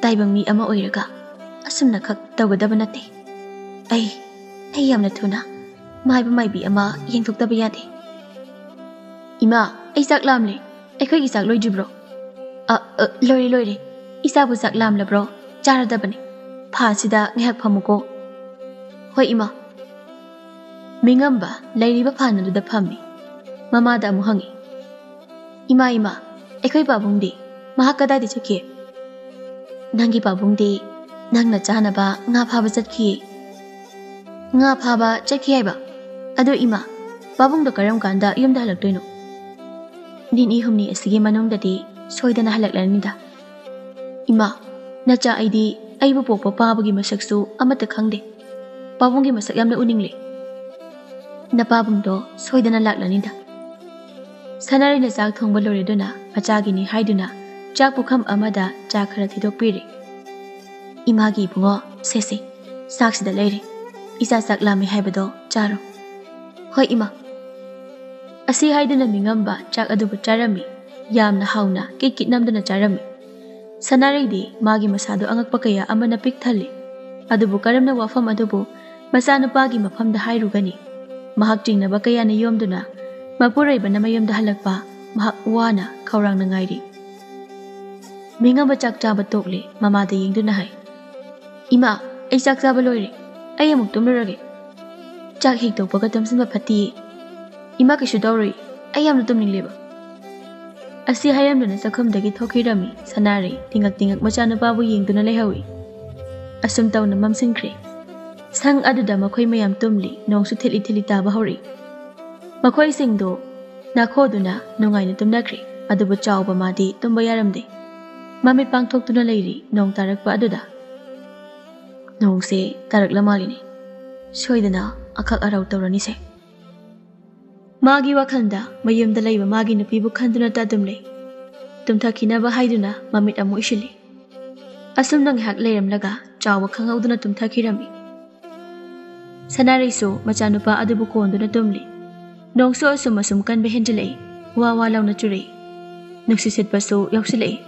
ꯇꯥꯏꯕꯪ ꯃꯤ ꯑꯃ ꯑꯣꯏꯔꯒ ꯑꯁꯨꯝꯅꯈꯛ ꯇꯧꯒꯗꯕ ꯅꯠꯇꯦ꯫ ꯑꯩ, ꯑꯩ ꯌꯥꯝꯅ ꯊꯨꯅ ꯃꯥꯏꯕ ꯃꯥꯏꯕꯤ ꯑꯃ ꯌꯦꯡꯊꯣꯛꯇꯕ ꯌꯥꯗꯦ꯫" "ꯏꯃꯥ, ꯑꯩ ꯆꯥꯛ ꯂꯥꯝꯂꯦ꯫ ꯑꯩꯈꯣꯏꯒꯤ ꯆꯥꯛ ꯂꯣꯏꯗ꯭ꯔꯤꯕ꯭ꯔꯣ?" "ꯑ, ꯑ, ꯂꯣꯏꯔꯦ, ꯂꯣꯏꯔꯦ꯫ ꯏꯆꯥꯕꯨ ꯆꯥꯛ ꯂꯥꯝꯂꯕ꯭ꯔꯣ? ꯆꯥꯔꯗꯕꯅꯤ꯫ ꯐꯥꯟꯁꯤꯗ ꯉꯥꯏꯍꯥꯛ ꯐꯝꯃꯨꯀꯣ꯫" "ꯍꯣꯏ ꯏꯃꯥ꯫" ꯃꯤꯉꯝꯕ ꯂꯩꯔꯤꯕ ꯐꯥꯟ ꯑꯗꯨꯗ ꯐꯝꯃꯤ꯫ ꯃꯃꯥꯗ ꯑꯃꯨꯛ ꯍꯪꯉꯤ꯫ "ꯏꯃꯥ, ꯏꯃꯥ, ꯑꯩꯈꯣꯏ ꯄꯥꯕꯨꯡꯗꯤ? ꯃꯍꯥꯛ ꯀꯗꯥꯏꯗ ꯆꯠꯈꯤ?" "ꯅꯪꯒꯤ ꯄꯥꯕꯨꯡꯗꯤ ꯅꯪꯅ ꯆꯥꯅꯕ ꯉꯥ ꯐꯥꯕ ꯆꯠꯈꯤ꯫" "ꯉꯥ ꯐꯥꯕ ꯆꯠꯈꯤ ꯍꯥꯏꯕ? ꯑꯗꯣ ꯏꯃꯥ, ꯄꯥꯕꯨꯡꯗꯣ ꯀꯔꯝ ꯀꯥꯟꯗ ꯌꯨꯝꯗ ꯍꯜꯂꯛꯇꯣꯏꯅꯣ?" "ꯅꯤꯅꯤ ꯍꯨꯝꯅꯤ ꯑꯁꯤꯒꯤ ꯃꯅꯨꯡꯗꯗꯤ ꯁꯣꯏꯗꯅ ꯍꯜꯂꯛꯂꯅꯤꯗ꯫" "ꯏꯃꯥ, ꯅꯆꯥ ꯑꯩꯗꯤ ꯑꯩꯕꯨ ꯄꯣꯛꯄ ꯄꯥꯕꯒꯤ ꯃꯁꯛꯁꯨ ꯑꯃꯠꯇ ꯈꯪꯗꯦ꯫ ꯄꯥꯕꯨꯡꯒꯤ ꯃꯁꯛ ꯌꯥꯝꯅ ꯎꯅꯤꯡꯂꯦ꯫" "ꯅꯄꯥꯕꯨꯡꯗꯣ ꯁꯣꯏꯗꯅ ꯂꯥꯛꯂꯅꯤꯗ꯫" ꯁꯅꯥꯔꯩꯅ ꯆꯥꯛ ꯊꯣꯡꯕ ꯂꯣꯏꯔꯗꯨꯅ ꯃꯆꯥꯒꯤꯅꯤ ꯍꯥꯏꯗꯨꯅ ꯆꯥꯛ ꯄꯨꯈꯝ ꯑꯃꯗ ꯆꯥ ꯈꯔ ꯊꯤꯗꯣꯛꯄꯤꯔꯦ꯫ "ꯏꯃꯥꯒꯤ ꯏꯕꯨꯡꯉꯣ, ꯁꯦꯁꯦ, ꯆꯥꯛꯁꯤꯗ ꯂꯩꯔꯦ꯫ ꯏꯆꯥ ꯆꯥꯛ ꯂꯥꯝꯃꯦ ꯍꯥꯏꯕꯗꯣ ꯆꯥꯔꯣ꯫" "ꯍꯣꯏ ꯏꯃꯥ꯫" ꯑꯁꯤ ꯍꯥꯏꯗꯨꯅ ꯃꯤꯉꯝꯕ ꯆꯥꯛ ꯑꯗꯨꯕꯨ ꯆꯥꯔꯝꯃꯤ꯫ ꯌꯥꯝꯅ ꯍꯥꯎꯅ ꯀꯤꯠ ꯀꯤꯠ ꯅꯝꯗꯨꯅ ꯆꯥꯔꯝꯃꯤ꯫ ꯁꯅꯥꯔꯩꯗꯤ ꯃꯥꯒꯤ ꯃꯁꯥꯗꯣ ꯑꯉꯛꯄ ꯀꯌꯥ ꯑꯃꯅ ꯄꯤꯛ ꯊꯜꯂꯤ꯫ ꯑꯗꯨꯕꯨ ꯀꯔꯝꯅ ꯋꯥꯐꯝ ꯑꯗꯨꯕꯨ ꯃꯆꯥꯅꯨꯄꯥꯒꯤ ꯃꯐꯝꯗ ꯍꯥꯏꯔꯨꯒꯅꯤ? ꯃꯍꯥꯛ ꯆꯤꯡꯅꯕ ꯀꯌꯥꯅ ꯌꯣꯝꯗꯨꯅ ꯃꯄꯨꯔꯣꯏꯕꯅ ꯃꯌꯨꯝꯗ ꯍꯜꯂꯛꯄ ꯃꯍꯥꯛ ꯋꯥꯅ ꯈꯧꯔꯥꯡꯅ ꯉꯥꯏꯔꯤ꯫ ꯃꯤꯉꯝꯕ ꯆꯥꯛ ꯆꯥꯕ ꯇꯣꯛꯂꯦ꯫ ꯃꯃꯥꯗ ꯌꯦꯡꯗꯨꯅ ꯍꯥꯏ, "ꯏꯃꯥ, ꯑꯩ ꯆꯥꯛ ꯆꯥꯕ ꯂꯣꯏꯔꯦ꯫ ꯑꯩ ꯑꯃꯨꯛ ꯇꯨꯝꯂꯨꯔꯒꯦ꯫ ꯆꯥꯛ ꯍꯦꯛ ꯇꯣꯛꯄꯒ ꯇꯨꯝꯁꯤꯟꯕ ꯐꯠꯇꯤꯌꯦ꯫ ꯏꯃꯥ ꯀꯩꯁꯨ ꯇꯧꯔꯣꯏ꯫ ꯑꯩ ꯌꯥꯝꯅ ꯇꯨꯝꯅꯤꯡꯂꯦꯕ꯫" ꯑꯁꯤ ꯍꯥꯏꯔꯝꯗꯨꯅ ꯆꯥꯛꯈꯨꯝꯗꯒꯤ ꯊꯣꯛꯈꯤꯔꯝꯃꯤ꯫ ꯁꯅꯥꯔꯩ ꯇꯤꯡꯉꯛ ꯇꯤꯡꯉꯛ ꯃꯆꯥꯅꯨꯄꯥꯕꯨ ꯌꯦꯡꯗꯨꯅ ꯂꯩꯍꯧꯏ꯫ ꯑꯁꯨꯝ ꯇꯧꯅ ꯃꯝꯁꯤꯟꯈ꯭ꯔꯦ꯫ ꯁꯪ ꯑꯗꯨꯗ ꯃꯈꯣꯏ ꯃꯌꯥꯝ ꯇꯨꯝꯂꯤ꯫ ꯅꯣꯡꯁꯨ ꯊꯤꯠꯂꯤ ꯊꯤꯠꯂꯤ ꯇꯥꯕ ꯍꯧꯔꯛꯏ꯫ ꯃꯈꯣꯏꯁꯤꯡꯗꯨ ꯅꯥꯈꯣꯗꯨꯅ ꯅꯨꯡꯉꯥꯏꯅ ꯇꯨꯝꯅꯈ꯭ꯔꯦ꯫ ꯑꯗꯨꯕꯨ ꯆꯥꯎꯕ ꯃꯥꯗꯤ ꯇꯨꯝꯕ ꯌꯥꯔꯝꯗꯦ꯫ ꯃꯃꯤꯠ ꯄꯥꯡꯊꯣꯛꯇꯨꯅ ꯂꯩꯔꯤ ꯅꯣꯡ ꯇꯥꯔꯛꯄ ꯑꯗꯨꯗ꯫ "ꯅꯣꯡꯁꯦ ꯇꯥꯔꯛꯂ ꯃꯥꯜꯂꯤꯅꯦ꯫ ꯁꯣꯏꯗꯅ ꯑꯈꯛ ꯑꯔꯥꯎ ꯇꯧꯔꯅꯤꯁꯦ꯫" ꯃꯥꯒꯤ ꯋꯥꯈꯜꯗ ꯃꯌꯨꯝꯗ ꯂꯩꯕ ꯃꯥꯒꯤ ꯅꯨꯄꯤꯕꯨ ꯈꯟꯗꯨꯅꯇ ꯑꯗꯨꯝ ꯂꯩ꯫ ꯇꯨꯝꯊꯈꯤꯅꯕ ꯍꯥꯏꯗꯨꯅ ꯃꯃꯤꯠ ꯑꯃꯨꯛ ꯎꯏꯁꯤꯜꯂꯤ꯫ ꯑꯁꯨꯝꯅ ꯉꯥꯏꯍꯥꯛ ꯂꯩꯔꯝꯂꯒ ꯆꯥꯎꯕ ꯈꯪꯍꯧꯗꯅ ꯇꯨꯝꯊꯈꯤꯔꯝꯃꯤ꯫ ꯁꯅꯥꯔꯩꯁꯨ ꯃꯆꯥꯅꯨꯄꯥ ꯑꯗꯨꯕꯨ ꯀꯣꯟꯗꯨꯅ ꯇꯨꯝꯂꯤ꯫ ꯅꯣꯡꯁꯨ ꯑꯁꯨꯝ ꯑꯁꯨꯝ ꯀꯟꯕ ꯍꯦꯟꯖꯤꯜꯂꯛꯏ꯫ ꯋꯥ ꯋꯥ ꯂꯥꯎꯅ ꯆꯨꯔꯛꯏ꯫ ꯅꯨꯡꯁꯤꯠ ꯁꯤꯠꯄꯁꯨ ꯌꯥꯎꯁꯤꯜꯂꯛꯏ꯫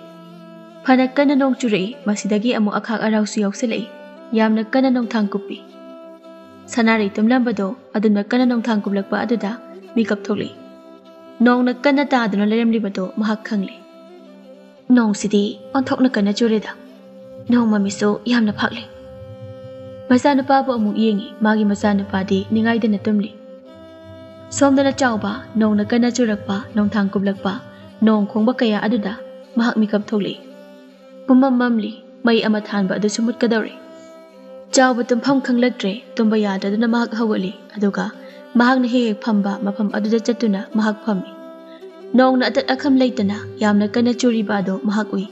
ꯐꯅ ꯀꯟꯅ ꯅꯣꯡ ꯆꯨꯔꯛꯏ꯫ ꯃꯁꯤꯗꯒꯤ ꯑꯃꯨꯛ ꯑꯈꯥꯛ ꯑꯔꯥꯎꯁꯨ ꯌꯥꯎꯁꯤꯜꯂꯛꯏ꯫ ꯌꯥꯝꯅ ꯀꯟꯅ ꯅꯣꯡꯊꯥꯡ ꯀꯨꯞꯄꯤ꯫ ꯁꯅꯥꯔꯩ ꯇꯨꯝꯂꯝꯕꯗꯣ ꯑꯗꯨꯅ ꯀꯟꯅ ꯅꯣꯡꯊꯥꯡ ꯀꯨꯞꯂꯛꯄ ꯑꯗꯨꯗ ꯃꯤꯀꯞ ꯊꯣꯛꯂꯛꯏ꯫ ꯅꯣꯡꯅ ꯀꯟꯅ ꯇꯥꯗꯨꯅ ꯂꯩꯔꯝꯂꯤꯕꯗꯣ ꯃꯍꯥꯛ ꯈꯪꯂꯦ꯫ "ꯅꯣꯡꯁꯤꯗꯤ ꯑꯣꯟꯊꯣꯛꯅ ꯀꯟꯅ ꯆꯨꯔꯦꯗ꯫ ꯅꯣꯡ ꯃꯃꯤꯁꯨ ꯌꯥꯝꯅ ꯐꯥꯛꯂꯦ꯫" ꯃꯆꯥꯅꯨꯄꯥꯕꯨ ꯑꯃꯨꯛ ꯌꯦꯡꯉꯤ꯫ ꯃꯥꯒꯤ ꯃꯆꯥꯅꯨꯄꯥꯗꯤ ꯅꯤꯡꯉꯥꯏꯗꯅ ꯇꯨꯝꯂꯤ꯫ ꯁꯣꯝꯗꯅ ꯆꯥꯎꯕ ꯅꯣꯡꯅ ꯀꯟꯅ ꯆꯨꯔꯛꯄ, ꯅꯣꯡꯊꯥꯡ ꯀꯨꯞꯂꯛꯄ, ꯅꯣꯡ ꯈꯣꯡꯕ ꯀꯌꯥ ꯑꯗꯨꯗ ꯃꯍꯥꯛ ꯃꯤꯀꯞ ꯊꯣꯛꯂꯛꯏ꯫ ꯄꯨꯝꯃꯝ ꯃꯝꯂꯤ꯫ ꯃꯩ ꯑꯃ ꯊꯥꯟꯕ ꯑꯗꯨꯁꯨ ꯃꯨꯠꯀꯗꯧꯔꯦ꯫ ꯆꯥꯎꯕ ꯇꯨꯝꯐꯝ ꯈꯪꯂꯛꯇ꯭ꯔꯦ꯫ ꯇꯨꯝꯕ ꯌꯥꯗꯗꯨꯅ ꯃꯍꯥꯛ ꯍꯧꯒꯠꯂꯤ꯫ ꯑꯗꯨꯒ ꯃꯍꯥꯛꯅ ꯍꯦꯛ ꯍꯦꯛ ꯐꯝꯕ ꯃꯐꯝ ꯑꯗꯨꯗ ꯆꯠꯇꯨꯅ ꯃꯍꯥꯛ ꯐꯝꯃꯤ꯫ ꯅꯣꯡꯅ ꯑꯇꯠ ꯑꯈꯝ ꯂꯩꯇꯅ ꯌꯥꯝꯅ ꯀꯟꯅ ꯆꯨꯔꯤꯕ ꯑꯗꯨ ꯃꯍꯥꯛ ꯎꯏ꯫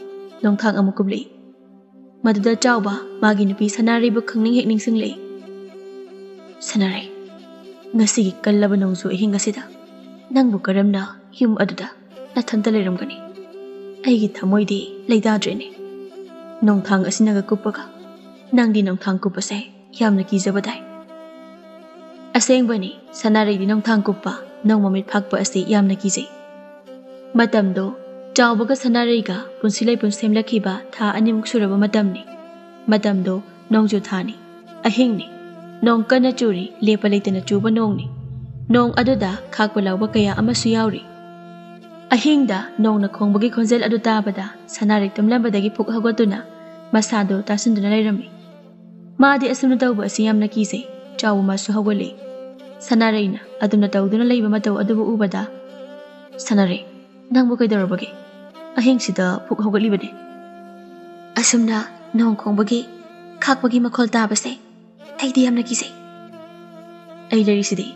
ꯅꯣꯡꯊꯥꯡ ꯑꯃꯨꯛ ꯀꯨꯞꯂꯛꯏ꯫ ꯃꯗꯨꯗ ꯆꯥꯎꯕ ꯃꯥꯒꯤ ꯅꯨꯄꯤ ꯁꯅꯥꯔꯩꯕꯨ ꯈꯪꯅꯤꯡ ꯍꯦꯛ ꯅꯤꯡꯁꯤꯡꯂꯛꯏ꯫ "ꯁꯅꯥꯔꯩ, ꯉꯁꯤꯒꯤ ꯀꯜꯂꯕ ꯅꯣꯡꯖꯨ ꯑꯍꯤꯡ ꯑꯁꯤꯗ ꯅꯪꯕꯨ ꯀꯔꯝꯅ ꯌꯨꯝ ꯑꯗꯨꯗ ꯅꯊꯟꯇ ꯂꯩꯔꯝꯒꯅꯤ?" ꯑꯩꯒꯤ ꯊꯃꯣꯏꯗꯤ ꯂꯩꯇꯥꯗ꯭ꯔꯦꯅꯦ꯫ ꯅꯣꯡꯊꯥꯡ ꯑꯁꯤꯅꯒ ꯀꯨꯞꯄꯒ ꯅꯪꯗꯤ ꯅꯣꯡꯊꯥꯡ ꯀꯨꯞꯄꯁꯦ ꯌꯥꯝꯅ ꯀꯤꯖꯕ ꯇꯥꯏ꯫ ꯑꯁꯦꯡꯕꯅꯤ, ꯁꯅꯥꯔꯩꯗꯤ ꯅꯣꯡꯊꯥꯡ ꯀꯨꯞꯄ, ꯅꯣꯡ ꯃꯃꯤꯠ ꯐꯥꯛꯄ ꯑꯁꯤ ꯌꯥꯝꯅ ꯀꯤꯖꯩ꯫ ꯃꯇꯝꯗꯣ ꯆꯥꯎꯕꯒ ꯁꯅꯥꯔꯩꯒ ꯄꯨꯟꯁꯤ ꯂꯩꯄꯨꯟ ꯁꯦꯝꯂꯛꯈꯤꯕ ꯊꯥ ꯑꯅꯤꯃꯨꯛ ꯁꯨꯔꯕ ꯃꯇꯝꯅꯤ꯫ ꯃꯇꯝꯗꯣ ꯅꯣꯡꯖꯨ ꯊꯥꯅꯤ, ꯑꯍꯤꯡꯅꯤ꯫ ꯅꯣꯡ ꯀꯟꯅ ꯆꯨꯔꯤ, ꯂꯦꯞꯄ ꯂꯩꯇꯅ ꯆꯨꯕ ꯅꯣꯡꯅꯤ꯫ ꯅꯣꯡ ꯑꯗꯨꯗ ꯈꯥꯛꯄ ꯂꯥꯎꯕ ꯀꯌꯥ ꯑꯃꯁꯨ ꯌꯥꯎꯔꯤ꯫ ꯑꯍꯤꯡꯗ ꯅꯣꯡꯅ ꯈꯣꯡꯕꯒꯤ ꯈꯣꯟꯖꯦꯜ ꯑꯗꯨ ꯇꯥꯕꯗ ꯁꯅꯥꯔꯩ ꯇꯨꯝꯂꯝꯕꯗꯒꯤ ꯐꯨꯛ ꯍꯧꯒꯠꯇꯨꯅ ꯃꯁꯥꯗꯣ ꯇꯥꯁꯤꯟꯗꯨꯅ ꯂꯩꯔꯝꯃꯤ꯫ ꯃꯥꯗꯤ ꯑꯁꯨꯝꯅ ꯇꯧꯕ ꯑꯁꯤ ꯌꯥꯝꯅ ꯀꯤꯖꯩ꯫ ꯆꯥꯎꯕ ꯃꯥꯁꯨ ꯍꯧꯒꯠꯂꯛꯏ꯫ ꯁꯅꯥꯔꯩꯅ ꯑꯗꯨꯝꯅ ꯇꯧꯗꯨꯅ ꯂꯩꯕ ꯃꯇꯧ ꯑꯗꯨꯕꯨ ꯎꯕꯗ, "ꯁꯅꯥꯔꯩ, ꯅꯪꯕꯨ ꯀꯩꯗꯧꯔꯕꯒꯦ? ꯑꯍꯤꯡꯁꯤꯗ ꯐꯨꯛ ꯍꯧꯒꯠꯂꯤꯕꯅꯦ?" "ꯑꯁꯨꯝꯅ ꯅꯣꯡ ꯈꯣꯡꯕꯒꯤ, ꯈꯥꯛꯄꯒꯤ ꯃꯈꯣꯜ ꯇꯥꯕꯁꯦ ꯑꯩꯗꯤ ꯌꯥꯝꯅ ꯀꯤꯖꯩ꯫" "ꯑꯩ ꯂꯩꯔꯤꯁꯤꯗꯤ,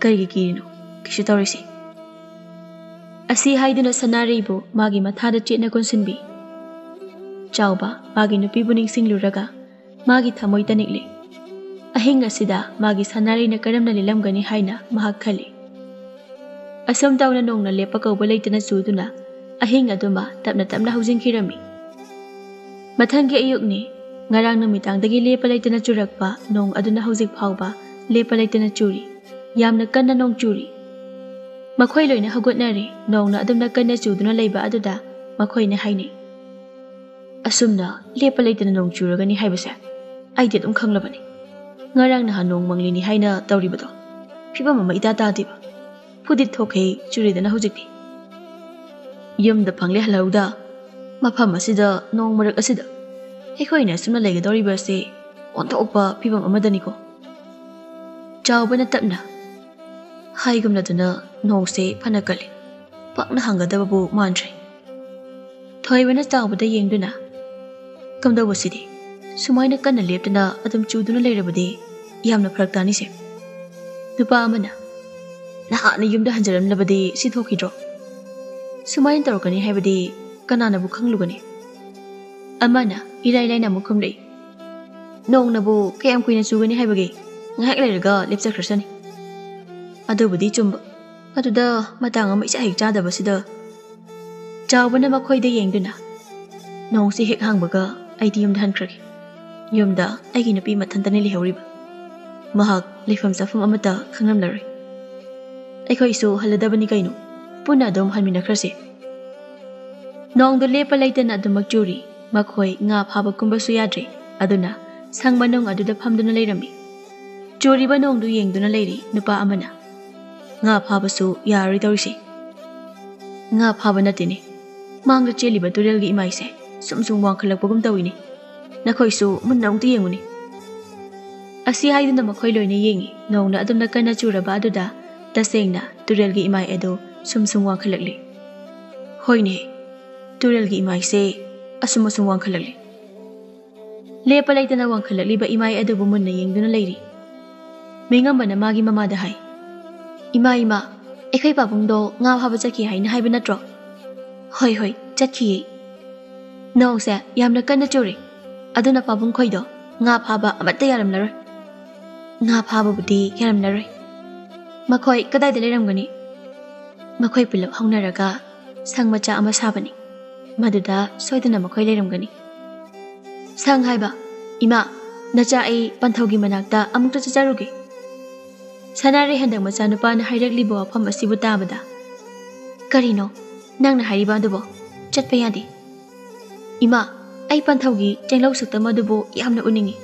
ꯀꯔꯤꯒꯤ ꯀꯤꯔꯤꯅꯣ? ꯀꯩꯁꯨ ꯇꯧꯔꯣꯏꯁꯦ꯫" ꯑꯁꯤ ꯍꯥꯏꯗꯨꯅ ꯁꯅꯥꯔꯩꯕꯨ ꯃꯥꯒꯤ ꯃꯊꯥꯗ ꯆꯦꯠꯅ ꯀꯣꯟꯁꯤꯟꯕꯤ꯫ ꯆꯥꯎꯕ ꯃꯥꯒꯤ ꯅꯨꯄꯤꯕꯨ ꯅꯤꯡꯁꯤꯡꯂꯨꯔꯒ ꯃꯥꯒꯤ ꯊꯃꯣꯏ ꯇꯅꯤꯛꯂꯦ꯫ ꯑꯍꯤꯡ ꯑꯁꯤꯗ ꯃꯥꯒꯤ ꯁꯅꯥꯔꯩꯅ ꯀꯔꯝꯅ ꯂꯦꯜꯂꯝꯒꯅꯤ ꯍꯥꯏꯅ ꯃꯍꯥꯛ ꯈꯜꯂꯤ꯫ ꯑꯁꯨꯝ ꯇꯧꯅ ꯅꯣꯡꯅ ꯂꯦꯞꯄ ꯀꯧꯕ ꯂꯩꯇꯅ ꯆꯨꯗꯨꯅ ꯑꯍꯤꯡ ꯑꯗꯨꯃ ꯇꯞꯅ ꯇꯞꯅ ꯍꯧꯖꯤꯟꯈꯤꯔꯝꯃꯤ꯫ ꯃꯊꯪꯒꯤ ꯑꯌꯨꯛꯅꯤ꯫ ꯉꯔꯥꯡ ꯅꯨꯃꯤꯗꯥꯡꯗꯒꯤ ꯂꯦꯞꯄ ꯂꯩꯇꯅ ꯆꯨꯔꯛꯄ ꯅꯣꯡ ꯑꯗꯨꯅ ꯍꯧꯖꯤꯛ ꯐꯥꯎꯕ ꯂꯦꯞꯄ ꯂꯩꯇꯅ ꯆꯨꯔꯤ꯫ ꯌꯥꯝꯅ ꯀꯟꯅ ꯅꯣꯡ ꯆꯨꯔꯤ꯫ ꯃꯈꯣꯏ ꯂꯣꯏꯅ ꯍꯧꯒꯠꯅꯔꯦ꯫ ꯅꯣꯡꯅ ꯑꯗꯨꯝꯅ ꯀꯟꯅ ꯆꯨꯗꯨꯅ ꯂꯩꯕ ꯑꯗꯨꯗ ꯃꯈꯣꯏꯅ ꯍꯥꯏꯅꯩ, "ꯑꯁꯨꯝꯅ ꯂꯦꯞꯄ ꯂꯩꯇꯅ ꯅꯣꯡ ꯆꯨꯔꯒꯅꯤ ꯍꯥꯏꯕꯁꯦ ꯑꯩꯗꯤ ꯑꯗꯨꯝ ꯈꯪꯂꯕꯅꯤ꯫ ꯉꯔꯥꯡ ꯅꯍꯥꯟ ꯅꯣꯡ ꯃꯪꯂꯤꯅꯤ ꯍꯥꯏꯅ ꯇꯧꯔꯤꯕꯗꯣ ꯐꯤꯕꯝ ꯑꯃ ꯏꯇꯥ ꯇꯥꯗꯦꯕ꯫ ꯐꯨꯗꯤꯠ ꯊꯣꯛꯈꯩ ꯆꯨꯔꯦꯗꯅ ꯍꯧꯖꯤꯛꯇꯤ꯫ ꯌꯨꯝꯗ ꯐꯪꯂꯦ ꯍꯜꯍꯧꯗ, ꯃꯐꯝ ꯑꯁꯤꯗ ꯅꯣꯡ ꯃꯔꯛ ꯑꯁꯤꯗ ꯑꯩꯈꯣꯏꯅ ꯑꯁꯨꯝꯅ ꯂꯩꯒꯗꯧꯔꯤꯕ ꯑꯁꯤ ꯑꯣꯟꯊꯣꯛꯄ ꯐꯤꯕꯝ ꯑꯃꯗꯅꯤꯀꯣ꯫" ꯆꯥꯎꯕꯅ ꯇꯞꯅ, "ꯍꯥꯏꯒꯨꯝꯂꯗꯨꯅ ꯅꯣꯡꯁꯦ ꯐꯅ ꯀꯜꯂꯤ꯫ ꯄꯥꯛꯅ ꯍꯥꯡꯒꯗꯕꯕꯨ ꯃꯥꯟꯗ꯭ꯔꯦ꯫" ꯊꯣꯏꯕꯅ ꯆꯥꯎꯕꯗ ꯌꯦꯡꯗꯨꯅ, "ꯀꯝꯗꯧꯕꯁꯤꯗꯤ? ꯁꯨꯃꯥꯏꯅ ꯀꯟꯅ ꯂꯦꯞꯇꯅ ꯑꯗꯨꯝ ꯆꯨꯗꯨꯅ ꯂꯩꯔꯕꯗꯤ ꯌꯥꯝꯅ ꯐꯔꯛ ꯇꯥꯅꯤꯁꯦ꯫" ꯅꯨꯄꯥ ꯑꯃꯅ, "ꯅꯍꯥꯟꯅ ꯌꯨꯝꯗ ꯍꯟꯖꯔꯝꯂꯕꯗꯤ ꯁꯤ ꯊꯣꯛꯈꯤꯗ꯭ꯔꯣ? ꯁꯨꯃꯥꯏꯅ ꯇꯧꯔꯛꯀꯅꯤ ꯍꯥꯏꯕꯗꯤ ꯀꯅꯥꯅꯕꯨ ꯈꯪꯂꯨꯒꯅꯤ?" ꯑꯃꯅ ꯏꯔꯥꯏ ꯂꯥꯏꯅ ꯑꯃꯨꯛ ꯈꯨꯝꯂꯛꯏ, "ꯅꯣꯡꯅꯕꯨ ꯀꯌꯥꯝ ꯀꯨꯏꯅ ꯆꯨꯒꯅꯤ ꯍꯥꯏꯕꯒꯦ? ꯉꯥꯏꯍꯥꯛ ꯂꯩꯔꯒ ꯂꯦꯞꯆꯈ꯭ꯔꯁꯅꯤ꯫" ꯑꯗꯨꯕꯨꯗꯤ ꯆꯨꯝꯕ꯫ ꯑꯗꯨꯗ ꯃꯇꯥꯡ ꯑꯃ ꯏꯆꯥ ꯍꯦꯛ ꯆꯥꯗꯕꯁꯤꯗ꯫ ꯇꯥꯎꯕꯅ ꯃꯈꯣꯏꯗ ꯌꯦꯡꯗꯨꯅ, "ꯅꯣꯡꯁꯤ ꯍꯦꯛ ꯍꯥꯡꯕꯒ ꯑꯩꯗꯤ ꯌꯨꯝꯗ ꯍꯟꯈ꯭ꯔꯒꯦ꯫ ꯌꯨꯝꯗ ꯑꯩꯒꯤ ꯅꯨꯄꯤ ꯃꯊꯟꯇꯅꯤ ꯂꯩꯍꯧꯔꯤꯕ꯫ ꯃꯍꯥꯛ ꯂꯩꯐꯝ ꯆꯥꯐꯝ ꯑꯃꯠꯇ ꯈꯪꯂꯝꯂꯔꯣꯏ꯫ ꯑꯩꯈꯣꯏꯁꯨ ꯍꯜꯂꯗꯕꯅꯤ ꯀꯩꯅꯣ, ꯄꯨꯟꯅ ꯑꯗꯨꯝ ꯍꯟꯃꯤꯟꯅꯈ꯭ꯔꯁꯦ꯫" ꯅꯣꯡꯗꯨ ꯂꯦꯞꯄ ꯂꯩꯇꯅ ꯑꯗꯨꯃꯛ ꯆꯨꯔꯤ꯫ ꯃꯈꯣꯏ ꯉꯥ ꯐꯥꯕ ꯀꯨꯝꯕꯁꯨ ꯌꯥꯗ꯭ꯔꯦ, ꯑꯗꯨꯅ ꯁꯪ ꯃꯅꯨꯡ ꯑꯗꯨꯗ ꯐꯝꯗꯨꯅ ꯂꯩꯔꯝꯃꯤ꯫ ꯆꯨꯔꯤꯕ ꯅꯣꯡꯗꯨ ꯌꯦꯡꯗꯨꯅ ꯂꯩꯔꯤ ꯅꯨꯄꯥ ꯑꯃꯅ꯫ "ꯉꯥ ꯐꯥꯕꯁꯨ ꯌꯥꯔꯣꯏ ꯇꯧꯔꯤꯁꯦ꯫" "ꯉꯥ ꯐꯥꯕ ꯅꯠꯇꯦꯅꯦ, ꯃꯥꯡꯗ ꯆꯦꯜꯂꯤꯕ ꯇꯨꯔꯦꯜꯒꯤ ꯏꯃꯥꯏꯁꯦ ꯁꯨꯝ ꯁꯨꯝ ꯋꯥꯡꯈꯠꯂꯛꯄꯒꯨꯝ ꯇꯧꯏꯅꯦ꯫ ꯅꯈꯣꯏꯁꯨ ꯃꯨꯟꯅ ꯑꯃꯨꯛꯇ ꯌꯦꯡꯉꯨꯅꯦ꯫" ꯑꯁꯤ ꯍꯥꯏꯗꯨꯅ ꯃꯈꯣꯏ ꯂꯣꯏꯅ ꯌꯦꯡꯉꯤ꯫ ꯅꯣꯡꯅ ꯑꯗꯨꯝꯅ ꯀꯟꯅ ꯆꯨꯔꯕ ꯑꯗꯨꯗ ꯇꯁꯦꯡꯅ ꯇꯨꯔꯦꯜꯒꯤ ꯏꯃꯥꯏ ꯑꯗꯨ ꯁꯨꯝ ꯁꯨꯝ ꯋꯥꯡꯈꯠꯂꯛꯂꯤ꯫ ꯍꯣꯏꯅꯦ, ꯇꯨꯔꯦꯜꯒꯤ ꯏꯃꯥꯏꯁꯦ ꯑꯁꯨꯝ ꯑꯁꯨꯝ ꯋꯥꯡꯈꯠꯂꯛꯂꯤ꯫ ꯂꯦꯞꯄ ꯂꯩꯇꯅ ꯋꯥꯡꯈꯠꯂꯛꯂꯤꯕ ꯏꯃꯥꯏ ꯑꯗꯨꯕꯨ ꯃꯨꯟꯅ ꯌꯦꯡꯗꯨꯅ ꯂꯩꯔꯤ꯫ ꯃꯤꯉꯝꯕꯅ ꯃꯥꯒꯤ ꯃꯃꯥꯗ ꯍꯥꯏ, "ꯏꯃꯥ, ꯏꯃꯥ, ꯑꯩꯈꯣꯏ ꯄꯥꯕꯨꯡꯗꯣ ꯉꯥ ꯐꯥꯕ ꯆꯠꯈꯤ ꯍꯥꯏꯅ ꯍꯥꯏꯕ ꯅꯠꯇ꯭ꯔꯣ?" "ꯍꯣꯏ, ꯍꯣꯏ, ꯆꯠꯈꯤꯌꯦ꯫" ꯅꯣꯡꯁꯦ ꯌꯥꯝꯅ ꯀꯟꯅ ꯆꯨꯔꯤ, ꯑꯗꯨꯅ ꯄꯥꯕꯨꯡ ꯈꯣꯏꯗꯣ ꯉꯥ ꯐꯥꯕ ꯑꯃꯠꯇ ꯌꯥꯔꯝꯂꯔꯣꯏ꯫ "ꯉꯥ ꯐꯥꯕꯕꯨꯗꯤ ꯌꯥꯔꯝꯂꯔꯣꯏ꯫" "ꯃꯈꯣꯏ ꯀꯗꯥꯏꯗ ꯂꯩꯔꯝꯒꯅꯤ?" "ꯃꯈꯣꯏ ꯄꯨꯂꯞ ꯍꯧꯅꯔꯒ ꯁꯪ ꯃꯆꯥ ꯑꯃ ꯁꯥꯕꯅꯤ, ꯃꯗꯨꯗ ꯁꯣꯏꯗꯅ ꯃꯈꯣꯏ ꯂꯩꯔꯝꯒꯅꯤ꯫" "ꯁꯪ ꯍꯥꯏꯕ? ꯏꯃꯥ, ꯅꯆꯥ ꯑꯩ ꯄꯟꯊꯧꯒꯤ ꯃꯅꯥꯛꯇ ꯑꯃꯨꯛꯇ ꯆꯠꯆꯔꯨꯒꯦ꯫" ꯁꯅꯥꯔꯩ ꯍꯟꯗꯛ ꯃꯆꯥꯅꯨꯄꯥꯅ ꯍꯥꯏꯔꯛꯂꯤꯕ ꯋꯥꯐꯝ ꯑꯁꯤꯕꯨ ꯇꯥꯕꯗ, "ꯀꯔꯤꯅꯣ ꯅꯪꯅ ꯍꯥꯏꯔꯤꯕ ꯑꯗꯨꯕꯣ? ꯆꯠꯄ ꯌꯥꯗꯦ꯫" "ꯏꯃꯥ, ꯑꯩ ꯄꯟꯊꯧꯒꯤ ꯆꯦꯡꯂꯧ ꯁꯛꯇꯝ ꯑꯗꯨꯕꯨ ꯌꯥꯝꯅ ꯎꯅꯤꯡꯏ꯫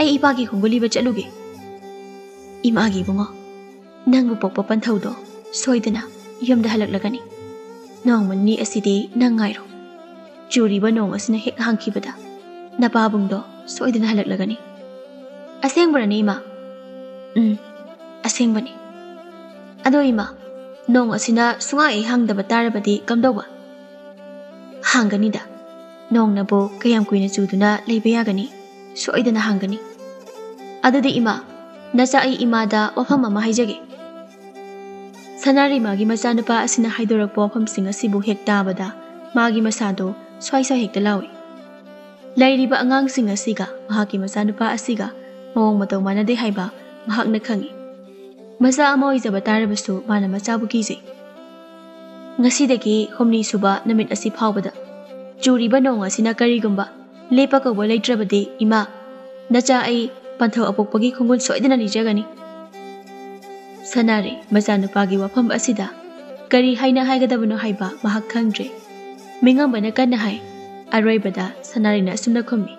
ꯑꯩ ꯏꯄꯥꯒꯤ ꯈꯣꯡꯒꯨꯜ ꯏꯕ ꯆꯠꯂꯨꯒꯦ꯫" "ꯏꯃꯥꯒꯤ ꯏꯕꯨꯡꯉꯣ, ꯅꯪꯕꯨ ꯄꯣꯛꯄ ꯄꯟꯊꯧꯗꯣ ꯁꯣꯏꯗꯅ ꯌꯨꯝꯗ ꯍꯜꯂꯛꯂꯒꯅꯤ꯫ ꯅꯣꯡꯃ ꯅꯤꯅꯤ ꯑꯁꯤꯗꯤ ꯅꯪ ꯉꯥꯏꯔꯣ꯫ ꯆꯨꯔꯤꯕ ꯅꯣꯡ ꯑꯁꯤꯅ ꯍꯦꯛ ꯍꯥꯡꯈꯤꯕꯗ ꯅꯄꯥꯕꯨꯡꯗꯣ ꯁꯣꯏꯗꯅ ꯍꯜꯂꯛꯂꯒꯅꯤ꯫" "ꯑꯁꯦꯡꯕꯔꯅꯦ, ꯏꯃꯥ?" "ꯎꯝ, ꯑꯁꯦꯡꯕꯅꯤ꯫" "ꯑꯗꯣ ꯏꯃꯥ, ꯅꯣꯡ ꯑꯁꯤꯅ ꯁꯨꯡꯍꯥꯡ ꯍꯦꯛ ꯍꯥꯡꯗꯕ ꯇꯥꯔꯕꯗꯤ ꯀꯝꯗꯧꯕ?" "ꯍꯥꯡꯒꯅꯤꯗ꯫ ꯅꯣꯡꯅꯕꯨ ꯀꯌꯥꯝ ꯀꯨꯏꯅ ꯆꯨꯗꯨꯅ ꯂꯩꯕ ꯌꯥꯒꯅꯤ? ꯁꯣꯏꯗꯅ ꯍꯥꯡꯒꯅꯤ꯫" "ꯑꯗꯨꯗꯤ ꯏꯃꯥ, ꯅꯆꯥ ꯑꯩ ꯏꯃꯥꯗ ꯋꯥꯐꯝ ꯑꯃ ꯍꯥꯏꯖꯒꯦ꯫" ꯁꯅꯥꯔꯩꯃꯥꯒꯤ ꯃꯆꯥꯅꯨꯄꯥ ꯑꯁꯤꯅ ꯍꯥꯏꯗꯣꯔꯛꯄ ꯋꯥꯐꯝꯁꯤꯡ ꯑꯁꯤꯕꯨ ꯍꯦꯛ ꯇꯥꯕꯗ ꯃꯥꯒꯤ ꯃꯁꯥꯗꯣ ꯁ꯭ꯋꯥꯏ ꯁ꯭ꯋꯥꯏ ꯍꯦꯛꯇ ꯂꯥꯎꯏ꯫ ꯂꯩꯔꯤꯕ ꯑꯉꯥꯡꯁꯤꯡ ꯑꯁꯤꯒ ꯃꯍꯥꯛꯀꯤ ꯃꯆꯥꯅꯨꯄꯥ ꯑꯁꯤꯒ ꯃꯑꯣꯡ ꯃꯇꯧ ꯃꯥꯟꯅꯗꯦ ꯍꯥꯏꯕ ꯃꯍꯥꯛꯅ ꯈꯪꯏ꯫ ꯃꯆꯥ ꯑꯃ ꯑꯣꯏꯖꯕ ꯇꯥꯔꯕꯁꯨ ꯃꯥꯅ ꯃꯆꯥꯕꯨ ꯀꯤꯖꯩ꯫ ꯉꯁꯤꯗꯒꯤ ꯍꯨꯝꯅꯤ ꯁꯨꯕ ꯅꯨꯃꯤꯠ ꯑꯁꯤ ꯐꯥꯎꯕꯗ ꯆꯨꯔꯤꯕ ꯅꯣꯡ ꯑꯁꯤꯅ ꯀꯔꯤꯒꯨꯝꯕ ꯂꯦꯞꯄ ꯀꯧꯕ ꯂꯩꯇ꯭ꯔꯕꯗꯤ, ꯏꯃꯥ, ꯅꯆꯥ ꯑꯩ ꯄꯟꯊꯧ ꯑꯄꯣꯛꯄꯒꯤ ꯈꯣꯡꯒꯨꯜ ꯁꯣꯏꯗꯅ ꯂꯤꯖꯒꯅꯤ꯫ ꯁꯅꯥꯔꯩ ꯃꯆꯥꯅꯨꯄꯥꯒꯤ ꯋꯥꯐꯝ ꯑꯁꯤꯗ ꯀꯔꯤ ꯍꯥꯏꯅ ꯍꯥꯏꯒꯗꯕꯅꯣ ꯍꯥꯏꯕ ꯃꯍꯥꯛ ꯈꯪꯗ꯭ꯔꯦ꯫ ꯃꯤꯉꯝꯕꯅ ꯀꯟꯅ ꯍꯥꯏ꯫ ꯑꯔꯣꯏꯕꯗ ꯁꯅꯥꯔꯩꯅ ꯑꯁꯨꯝꯅ ꯈꯨꯝꯃꯤ,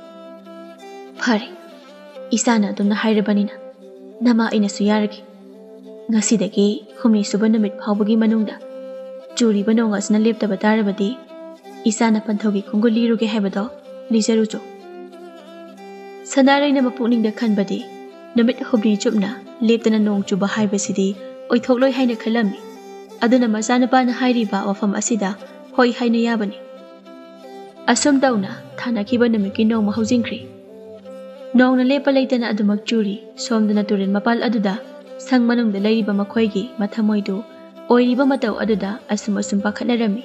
"ꯐꯔꯦ, ꯏꯆꯥꯅ ꯑꯗꯨꯝꯅ ꯍꯥꯏꯔꯕꯅꯤꯅ ꯅꯃꯥ ꯑꯩꯅꯁꯨ ꯌꯥꯔꯒꯦ꯫ ꯉꯁꯤꯗꯒꯤ ꯍꯨꯝꯅꯤ ꯁꯨꯕ ꯅꯨꯃꯤꯠ ꯐꯥꯎꯕꯒꯤ ꯃꯅꯨꯡꯗ ꯆꯨꯔꯤꯕ ꯅꯣꯡ ꯑꯁꯤꯅ ꯂꯦꯞꯇꯕ ꯇꯥꯔꯕꯗꯤ, ꯏꯆꯥꯅ ꯄꯟꯊꯧꯒꯤ ꯈꯣꯡꯒꯨꯜ ꯂꯤꯔꯨꯒꯦ ꯍꯥꯏꯕꯗꯣ ꯂꯤꯖꯔꯨꯆꯣ꯫" ꯁꯅꯥꯔꯩꯅ ꯃꯄꯨꯛꯅꯤꯡꯗ ꯈꯟꯕꯗꯤ, ꯅꯨꯃꯤꯠ ꯍꯨꯝꯅꯤ ꯆꯨꯞꯅ ꯂꯦꯞꯇꯅ ꯅꯣꯡ ꯆꯨꯕ ꯍꯥꯏꯕꯁꯤꯗꯤ ꯑꯣꯏꯊꯣꯛꯂꯣꯏ ꯍꯥꯏꯅ ꯈꯜꯂꯝꯃꯤ꯫ ꯑꯗꯨꯅ ꯃꯆꯥꯅꯨꯄꯥꯅ ꯍꯥꯏꯔꯤꯕ ꯋꯥꯐꯝ ꯑꯁꯤꯗ ꯍꯣꯏ ꯍꯥꯏꯅ ꯌꯥꯕꯅꯤ꯫ ꯑꯁꯨꯝ ꯇꯧꯅ ꯊꯥꯅꯈꯤꯕ ꯅꯨꯃꯤꯠꯀꯤ ꯅꯣꯡꯃ ꯍꯧꯖꯤꯟꯈ꯭ꯔꯦ꯫ ꯅꯣꯡꯅ ꯂꯦꯞꯄ ꯂꯩꯇꯅ ꯑꯗꯨꯃꯛ ꯆꯨꯔꯤ꯫ ꯁꯣꯝꯗꯅ ꯇꯨꯔꯦꯜ ꯃꯄꯥꯜ ꯑꯗꯨꯗ ꯁꯪ ꯃꯅꯨꯡꯗ ꯂꯩꯔꯤꯕ ꯃꯈꯣꯏꯒꯤ ꯃꯊꯃꯣꯏꯗꯨ ꯑꯣꯏꯔꯤꯕ ꯃꯇꯧ ꯑꯗꯨꯗ ꯑꯁꯨꯝ ꯑꯁꯨꯝ ꯄꯥꯈꯠꯅꯔꯝꯃꯤ꯫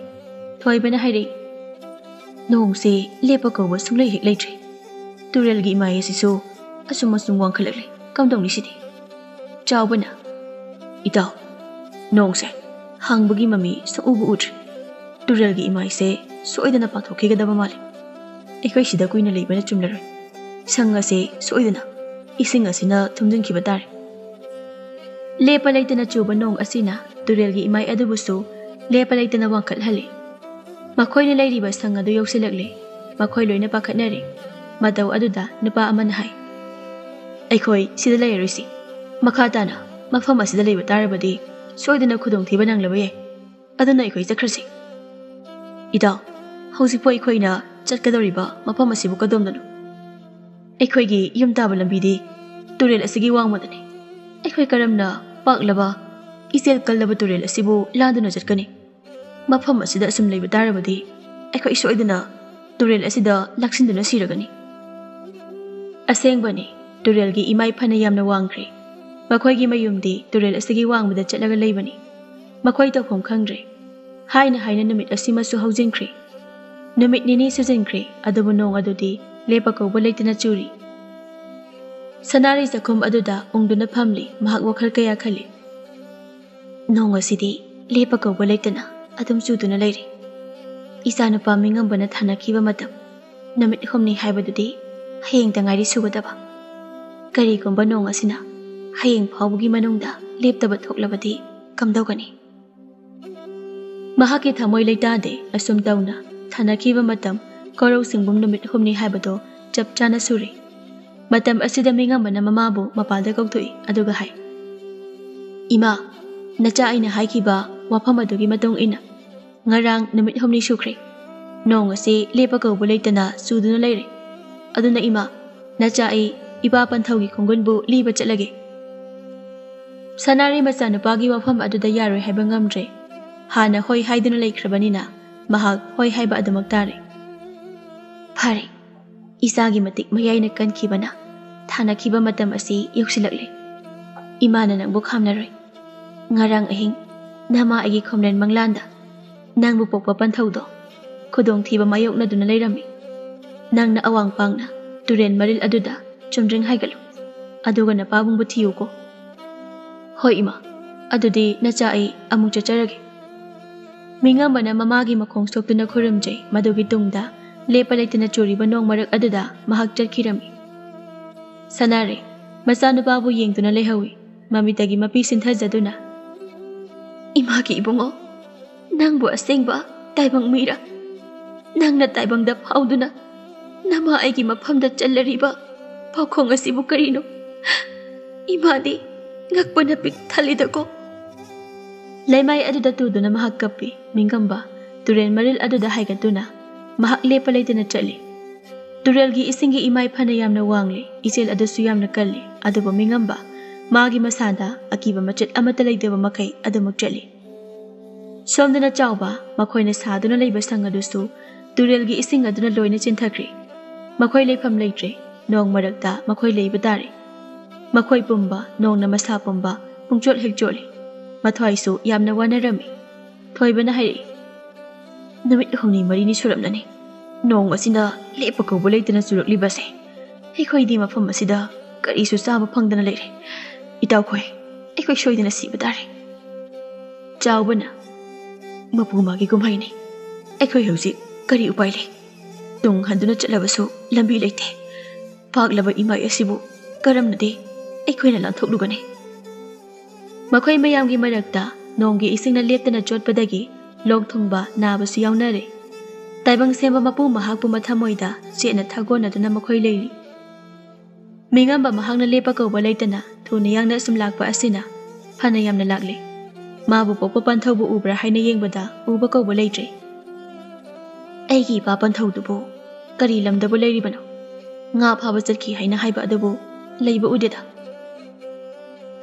ꯊꯣꯏꯕꯅ ꯍꯥꯏꯔꯛꯏ, "ꯅꯣꯡꯁꯦ ꯂꯦꯞꯄ ꯀꯧꯕ ꯁꯨꯡꯂꯩ ꯍꯦꯛ ꯂꯩꯇ꯭ꯔꯦ꯫ ꯇꯨꯔꯦꯜꯒꯤ ꯏꯃꯥꯏ ꯑꯁꯤꯁꯨ ꯑꯁꯨꯝ ꯑꯁꯨꯝ ꯋꯥꯡꯈꯠꯂꯛꯂꯦ꯫ ꯀꯝꯗꯧꯅꯤ ꯁꯤꯗꯤ?" ꯆꯥꯎꯕꯅ, "ꯏꯇꯥꯎ, ꯅꯣꯡꯁꯦ ꯍꯥꯡꯕꯒꯤ ꯃꯃꯤ ꯁꯨꯛꯎꯕꯨ ꯎꯗ꯭ꯔꯤ꯫ ꯇꯨꯔꯦꯜꯒꯤ ꯏꯃꯥꯏꯁꯦ ꯁꯣꯏꯗꯅ ꯄꯥꯊꯣꯛꯈꯤꯒꯗꯕ ꯃꯥꯜꯂꯤ꯫ ꯑꯩꯈꯣꯏ ꯁꯤꯗ ꯀꯨꯏꯅ ꯂꯩꯕꯅ ꯆꯨꯝꯂꯔꯣꯏ꯫ ꯁꯪ ꯑꯁꯦ ꯁꯣꯏꯗꯅ ꯏꯁꯤꯡ ꯑꯁꯤꯅ ꯊꯨꯝꯖꯤꯟꯈꯤꯕ ꯇꯥꯔꯦ꯫" ꯂꯦꯞꯄ ꯂꯩꯇꯅ ꯆꯨꯕ ꯅꯣꯡ ꯑꯁꯤꯅ ꯇꯨꯔꯦꯜꯒꯤ ꯏꯃꯥꯏ ꯑꯗꯨꯕꯨꯁꯨ ꯂꯦꯞꯄ ꯂꯩꯇꯅ ꯋꯥꯡꯈꯠꯍꯜꯂꯤ꯫ ꯃꯈꯣꯏꯅ ꯂꯩꯔꯤꯕ ꯁꯪ ꯑꯗꯨ ꯌꯧꯁꯤꯜꯂꯛꯂꯦ꯫ ꯃꯈꯣꯏ ꯂꯣꯏꯅ ꯄꯥꯈꯠꯅꯔꯦ꯫ ꯃꯇꯧ ꯑꯗꯨꯗ ꯅꯨꯄꯥ ꯑꯃꯅ ꯍꯥꯏ, "ꯑꯩꯈꯣꯏ ꯁꯤꯗ ꯂꯩꯔꯔꯣꯏꯁꯤ꯫ ꯃꯈꯥ ꯇꯥꯅ ꯃꯐꯝ ꯑꯁꯤꯗ ꯂꯩꯕ ꯇꯥꯔꯕꯗꯤ ꯁꯣꯏꯗꯅ ꯈꯨꯗꯣꯡꯊꯤꯕ ꯅꯪꯂꯕ ꯌꯥꯏ꯫ ꯑꯗꯨꯅ ꯑꯩꯈꯣꯏ ꯆꯠꯈ꯭ꯔꯁꯤ꯫" "ꯏꯇꯥꯎ, ꯍꯧꯖꯤꯛꯄꯨ ꯑꯩꯈꯣꯏꯅ ꯆꯠꯀꯗꯧꯔꯤꯕ ꯃꯐꯝ ꯑꯁꯤꯕꯨ ꯀꯗꯣꯝꯗꯅꯣ? ꯑꯩꯈꯣꯏꯒꯤ ꯌꯨꯝ ꯇꯥꯕ ꯂꯝꯕꯤꯗꯤ ꯇꯨꯔꯦꯜ ꯑꯁꯤꯒꯤ ꯋꯥꯡꯃꯗꯅꯤ꯫ ꯑꯩꯈꯣꯏ ꯀꯔꯝꯅ ꯄꯥꯛꯂꯕ, ꯏꯆꯦꯜ ꯀꯜꯂꯕ ꯇꯨꯔꯦꯜ ꯑꯁꯤꯕꯨ ꯂꯥꯟꯗꯨꯅ ꯆꯠꯀꯅꯤ? ꯃꯐꯝ ꯑꯁꯤꯗ ꯑꯁꯨꯝ ꯂꯩꯕ ꯇꯥꯔꯕꯗꯤ ꯑꯩꯈꯣꯏ ꯁꯣꯏꯗꯅ ꯇꯨꯔꯦꯜ ꯑꯁꯤꯗ ꯂꯥꯛꯁꯤꯟꯗꯨꯅ ꯁꯤꯔꯒꯅꯤ꯫" ꯑꯁꯦꯡꯕꯅꯤ, ꯇꯨꯔꯦꯜꯒꯤ ꯏꯃꯥꯏ ꯐꯅ ꯌꯥꯝꯅ ꯋꯥꯡꯈ꯭ꯔꯦ꯫ ꯃꯈꯣꯏꯒꯤ ꯃꯌꯨꯝꯗꯤ ꯇꯨꯔꯦꯜ ꯑꯁꯤꯒꯤ ꯋꯥꯡꯃꯗ ꯆꯠꯂꯒ ꯂꯩꯕꯅꯤ꯫ ꯃꯈꯣꯏ ꯇꯧꯐꯝ ꯈꯪꯗ꯭ꯔꯦ꯫ ꯍꯥꯏꯅ ꯍꯥꯏꯅ ꯅꯨꯃꯤꯠ ꯑꯁꯤꯃꯁꯨ ꯍꯧꯖꯤꯟꯈ꯭ꯔꯦ꯫ ꯅꯨꯃꯤꯠ ꯅꯤꯅꯤ ꯁꯨꯖꯤꯟꯈ꯭ꯔꯦ, ꯑꯗꯨꯕꯨ ꯅꯣꯡ ꯑꯗꯨꯗꯤ ꯂꯦꯞꯄ ꯀꯧꯕ ꯂꯩꯇꯅ ꯆꯨꯔꯤ꯫ ꯁꯅꯥꯔꯩ ꯆꯥꯛꯈꯨꯝ ꯑꯗꯨꯗ ꯎꯪꯗꯨꯅ ꯐꯝꯂꯤ꯫ ꯃꯍꯥꯛ ꯋꯥꯈꯜ ꯀꯌꯥ ꯈꯜꯂꯤ꯫ "ꯅꯣꯡ ꯑꯁꯤꯗꯤ ꯂꯦꯞꯄ ꯀꯧꯕ ꯂꯩꯇꯅ ꯑꯗꯨꯝ ꯆꯨꯗꯨꯅ ꯂꯩꯔꯤ꯫ ꯏꯆꯥꯅꯨꯄꯥ ꯃꯤꯉꯝꯕꯅ ꯊꯥꯅꯈꯤꯕ ꯃꯇꯝ ꯅꯨꯃꯤꯠ ꯍꯨꯝꯅꯤ ꯍꯥꯏꯕꯗꯨꯗꯤ ꯍꯌꯦꯡꯇ ꯉꯥꯏꯔꯤ ꯁꯨꯒꯗꯕ꯫ ꯀꯔꯤꯒꯨꯝꯕ ꯅꯣꯡ ꯑꯁꯤꯅ ꯍꯌꯦꯡ ꯐꯥꯎꯕꯒꯤ ꯃꯅꯨꯡꯗ ꯂꯦꯞꯇꯕ ꯊꯣꯛꯂꯕꯗꯤ ꯀꯝꯗꯧꯒꯅꯤ? ꯃꯍꯥꯛꯀꯤ ꯊꯃꯣꯏ ꯂꯩꯇꯥꯗꯦ꯫ ꯑꯁꯨꯝ ꯇꯧꯅ ꯊꯥꯅꯈꯤꯕ ꯃꯇꯝ ꯀꯣꯔꯧ ꯁꯤꯡꯕꯨꯝ ꯅꯨꯃꯤꯠ ꯍꯨꯝꯅꯤ ꯍꯥꯏꯕꯗꯣ ꯆꯞ ꯆꯥꯅ ꯁꯨꯔꯦ꯫ ꯃꯇꯝ ꯑꯁꯤꯗ ꯃꯤꯉꯝꯕꯅ ꯃꯃꯥꯕꯨ ꯃꯄꯥꯜꯗ ꯀꯧꯊꯣꯛꯏ, ꯑꯗꯨꯒ ꯍꯥꯏ, "ꯏꯃꯥ, ꯅꯆꯥ ꯑꯩꯅ ꯍꯥꯏꯈꯤꯕ ꯋꯥꯐꯝ ꯑꯗꯨꯒꯤ ꯃꯇꯨꯡ ꯏꯟꯅ ꯉꯔꯥꯡ ꯅꯨꯃꯤꯠ ꯍꯨꯝꯅꯤ ꯁꯨꯈ꯭ꯔꯦ꯫ ꯅꯣꯡ ꯑꯁꯤ ꯂꯦꯞꯄ ꯀꯧꯕ ꯂꯩꯇꯅ ꯆꯨꯗꯨꯅ ꯂꯩꯔꯦ꯫ ꯑꯗꯨꯅ ꯏꯃꯥ, ꯅꯆꯥ ꯑꯩ ꯏꯄꯥ ꯄꯟꯊꯧꯒꯤ ꯈꯣꯡꯒꯨꯟꯕꯨ ꯂꯤꯕ ꯆꯠꯂꯒꯦ꯫ ꯁꯅꯥꯔꯩ ꯃꯆꯥꯅꯨꯄꯥꯒꯤ ꯋꯥꯐꯝ ꯑꯗꯨꯗ ꯌꯥꯔꯣꯏ ꯍꯥꯏꯕ ꯉꯝꯗ꯭ꯔꯦ꯫ ꯍꯥꯟꯅ ꯍꯣꯏ ꯍꯥꯏꯗꯨꯅ ꯂꯩꯈ꯭ꯔꯕꯅꯤꯅ ꯃꯍꯥꯛ ꯍꯣꯏ ꯍꯥꯏꯕ ꯑꯗꯨꯃꯛ ꯇꯥꯔꯦ꯫ ꯐꯔꯦ, ꯏꯆꯥꯒꯤ ꯃꯇꯤꯛ ꯃꯌꯥꯏꯅ ꯀꯟꯈꯤꯕꯅ ꯊꯥꯅꯈꯤꯕ ꯃꯇꯝ ꯑꯁꯤ ꯌꯧꯁꯤꯜꯂꯛꯂꯦ꯫ ꯏꯃꯥꯅ ꯅꯪꯕꯨ ꯈꯥꯝꯅꯔꯣꯏ꯫ ꯉꯔꯥꯡ ꯑꯍꯤꯡ ꯅꯃꯥ ꯑꯩꯒꯤ ꯈꯣꯝꯂꯦꯟ ꯃꯪꯂꯥꯟꯗ ꯅꯪꯕꯨ ꯄꯣꯛꯄ ꯄꯟꯊꯧꯗꯣ ꯈꯨꯗꯣꯡꯊꯤꯕ ꯃꯥꯌꯣꯛꯅꯗꯨꯅ ꯂꯩꯔꯝꯃꯤ꯫ ꯅꯪꯅ ꯑꯋꯥꯡ ꯄꯥꯡꯅ ꯇꯨꯔꯦꯜ ꯃꯔꯤꯜ ꯑꯗꯨꯗ ꯆꯨꯝꯗ꯭ꯔꯤꯡ ꯍꯥꯏꯒꯠꯂꯨ, ꯑꯗꯨꯒ ꯅꯄꯥꯕꯨꯡꯕꯨ ꯊꯤꯌꯨꯀꯣ꯫" "ꯍꯣꯏ ꯏꯃꯥ, ꯑꯗꯨꯗꯤ ꯅꯆꯥ ꯑꯩ ꯑꯃꯨꯛ ꯆꯠꯆꯔꯒꯦ꯫" ꯃꯤꯉꯝꯕꯅ ꯃꯃꯥꯒꯤ ꯃꯈꯣꯡ ꯁꯣꯛꯇꯨꯅ ꯈꯨꯔꯨꯝꯖꯩ꯫ ꯃꯗꯨꯒꯤ ꯇꯨꯡꯗ ꯂꯦꯞꯄ ꯂꯩꯇꯅ ꯆꯨꯔꯤꯕ ꯅꯣꯡ ꯃꯔꯛ ꯑꯗꯨꯗ ꯃꯍꯥꯛ ꯆꯠꯈꯤꯔꯝꯃꯤ꯫ ꯁꯅꯥꯔꯩ ꯃꯆꯥꯅꯨꯄꯥꯕꯨ ꯌꯦꯡꯗꯨꯅ ꯂꯩꯍꯧꯏ꯫ ꯃꯃꯤꯠꯇꯒꯤ ꯃꯄꯤ ꯁꯤꯟꯊꯖꯗꯨꯅ, "ꯏꯃꯥꯒꯤ ꯏꯕꯨꯡꯉꯣ, ꯅꯪꯕꯨ ꯑꯁꯦꯡꯕ ꯇꯥꯏꯕꯪ ꯃꯤꯔꯥ? ꯅꯪꯅ ꯇꯥꯏꯕꯪꯗ ꯐꯥꯎꯗꯨꯅ ꯅꯃꯥ ꯑꯩꯒꯤ ꯃꯐꯝꯗ ꯆꯜꯂꯔꯤꯕ ꯄꯥꯎꯈꯣꯡ ꯑꯁꯤꯕꯨ ꯀꯔꯤꯅꯣ? ꯏꯃꯥꯗꯤ ꯉꯛꯄꯅ ꯄꯤꯛ ꯊꯜꯂꯤꯗꯀꯣ꯫" ꯂꯩꯃꯥꯏ ꯑꯗꯨꯗ ꯇꯨꯗꯨꯅ ꯃꯍꯥꯛ ꯀꯞꯄꯤ꯫ ꯃꯤꯉꯝꯕ ꯇꯨꯔꯦꯜ ꯃꯔꯤꯜ ꯑꯗꯨꯗ ꯍꯥꯏꯒꯠꯇꯨꯅ ꯃꯍꯥꯛ ꯂꯦꯞꯄ ꯂꯩꯇꯅ ꯆꯠꯂꯤ꯫ ꯇꯨꯔꯦꯜꯒꯤ ꯏꯁꯤꯡꯒꯤ ꯏꯃꯥꯏ ꯐꯅ ꯌꯥꯝꯅ ꯋꯥꯡꯂꯤ, ꯏꯆꯦꯜ ꯑꯗꯨꯁꯨ ꯌꯥꯝꯅ ꯀꯜꯂꯤ, ꯑꯗꯨꯕꯨ ꯃꯤꯉꯝꯕ ꯃꯥꯒꯤ ꯃꯁꯥꯗ ꯑꯀꯤꯕ ꯃꯆꯦꯠ ꯑꯃꯠꯇ ꯂꯩꯇꯕ ꯃꯈꯩ ꯑꯗꯨꯃꯛ ꯆꯠꯂꯤ꯫ ꯁꯣꯝꯗꯅ ꯆꯥꯎꯕ ꯃꯈꯣꯏꯅ ꯁꯥꯗꯨꯅ ꯂꯩꯕ ꯁꯪ ꯑꯗꯨꯁꯨ ꯇꯨꯔꯦꯜꯒꯤ ꯏꯁꯤꯡ ꯑꯗꯨꯅ ꯂꯣꯏꯅ ꯆꯦꯟꯊꯈ꯭ꯔꯦ꯫ ꯃꯈꯣꯏ ꯂꯩꯐꯝ ꯂꯩꯇ꯭ꯔꯦ꯫ ꯅꯣꯡ ꯃꯔꯛꯇ ꯃꯈꯣꯏ ꯂꯩꯕ ꯇꯥꯔꯦ꯫ ꯃꯈꯣꯏ ꯄꯨꯝꯕ ꯅꯣꯡꯅ ꯃꯁꯥ ꯄꯨꯝꯕ ꯄꯨꯡꯆꯣꯠ ꯍꯦꯛ ꯆꯣꯠꯂꯤ꯫ ꯃꯊ꯭ꯋꯥꯏꯁꯨ ꯌꯥꯝꯅ ꯋꯥꯅꯔꯝꯃꯤ꯫ ꯊꯣꯏꯕꯅ ꯍꯥꯏꯔꯛꯏ, "ꯅꯨꯃꯤꯠ ꯍꯨꯝꯅꯤ ꯃꯔꯤꯅꯤ ꯁꯨꯔꯝꯂꯅꯤ ꯅꯣꯡ ꯑꯁꯤꯅ ꯂꯦꯞꯄ ꯀꯧꯕ ꯂꯩꯇꯅ ꯆꯨꯔꯛꯂꯤꯕꯁꯦ꯫ ꯑꯩꯈꯣꯏꯗꯤ ꯃꯐꯝ ꯑꯁꯤꯗ ꯀꯔꯤꯁꯨ ꯆꯥꯕ ꯐꯪꯗꯅ ꯂꯩꯔꯦ꯫ ꯏꯇꯥꯎꯈꯣꯏ, ꯑꯩꯈꯣꯏ ꯁꯣꯏꯗꯅ ꯁꯤꯕ ꯇꯥꯔꯦ꯫" ꯆꯥꯎꯕꯅ, ꯃꯄꯨ ꯃꯥꯒꯤ ꯀꯨꯝꯍꯩꯅꯤ꯫ ꯑꯩꯈꯣꯏ ꯍꯧꯖꯤꯛ ꯀꯔꯤ ꯎꯄꯥꯏ ꯂꯩ? ꯇꯨꯡ ꯍꯟꯗꯨꯅ ꯆꯠꯂꯕꯁꯨ ꯂꯝꯕꯤ ꯂꯩꯇꯦ꯫ ꯐꯥꯛꯂꯕ ꯏꯃꯥꯏ ꯑꯁꯤꯕꯨ ꯀꯔꯝꯅꯗꯤ ꯑꯩꯈꯣꯏꯅ ꯂꯥꯟꯊꯣꯛꯂꯨꯒꯅꯤ? ꯃꯈꯣꯏ ꯃꯌꯥꯝꯒꯤ ꯃꯔꯛꯇ ꯅꯣꯡꯒꯤ ꯏꯁꯤꯡꯅ ꯂꯦꯞꯇꯅ ꯆꯣꯠꯄꯗꯒꯤ ꯂꯣꯛ ꯊꯨꯡꯕ, ꯅꯥꯕꯁꯨ ꯌꯥꯎꯅꯔꯦ꯫ ꯇꯥꯏꯕꯪ ꯁꯦꯝꯕ ꯃꯄꯨ ꯃꯍꯥꯛꯄꯨ ꯃꯊꯃꯣꯏꯗ ꯆꯦꯠꯅ ꯊꯥꯒꯣꯟꯅꯗꯨꯅ ꯃꯈꯣꯏ ꯂꯩꯔꯤ꯫ ꯃꯤꯉꯝꯕ ꯃꯍꯥꯛꯅ ꯂꯦꯞꯄ ꯀꯧꯕ ꯂꯩꯇꯅ ꯊꯨꯅ ꯌꯥꯡꯅ ꯁꯨꯝ ꯂꯥꯛꯄ ꯑꯁꯤꯅ ꯐꯅ ꯌꯥꯝꯅ ꯂꯥꯛꯂꯦ꯫ ꯃꯥꯕꯨ ꯄꯣꯛꯄ ꯄꯟꯊꯧꯕꯨ ꯎꯕ꯭ꯔꯥ ꯍꯥꯏꯅ ꯌꯦꯡꯕꯗ ꯎꯕ ꯀꯧꯕ ꯂꯩꯇ꯭ꯔꯦ꯫ ꯑꯩꯒꯤ ꯏꯄꯥ ꯄꯟꯊꯧꯗꯨꯕꯨ ꯀꯔꯤ ꯂꯝꯗꯕꯨ ꯂꯩꯔꯤꯕꯅꯣ? ꯉꯥ ꯐꯥꯕ ꯆꯠꯈꯤ ꯍꯥꯏꯅ ꯍꯥꯏꯕ ꯑꯗꯨꯕꯨ ꯂꯩꯕ ꯎꯗꯦꯗ꯫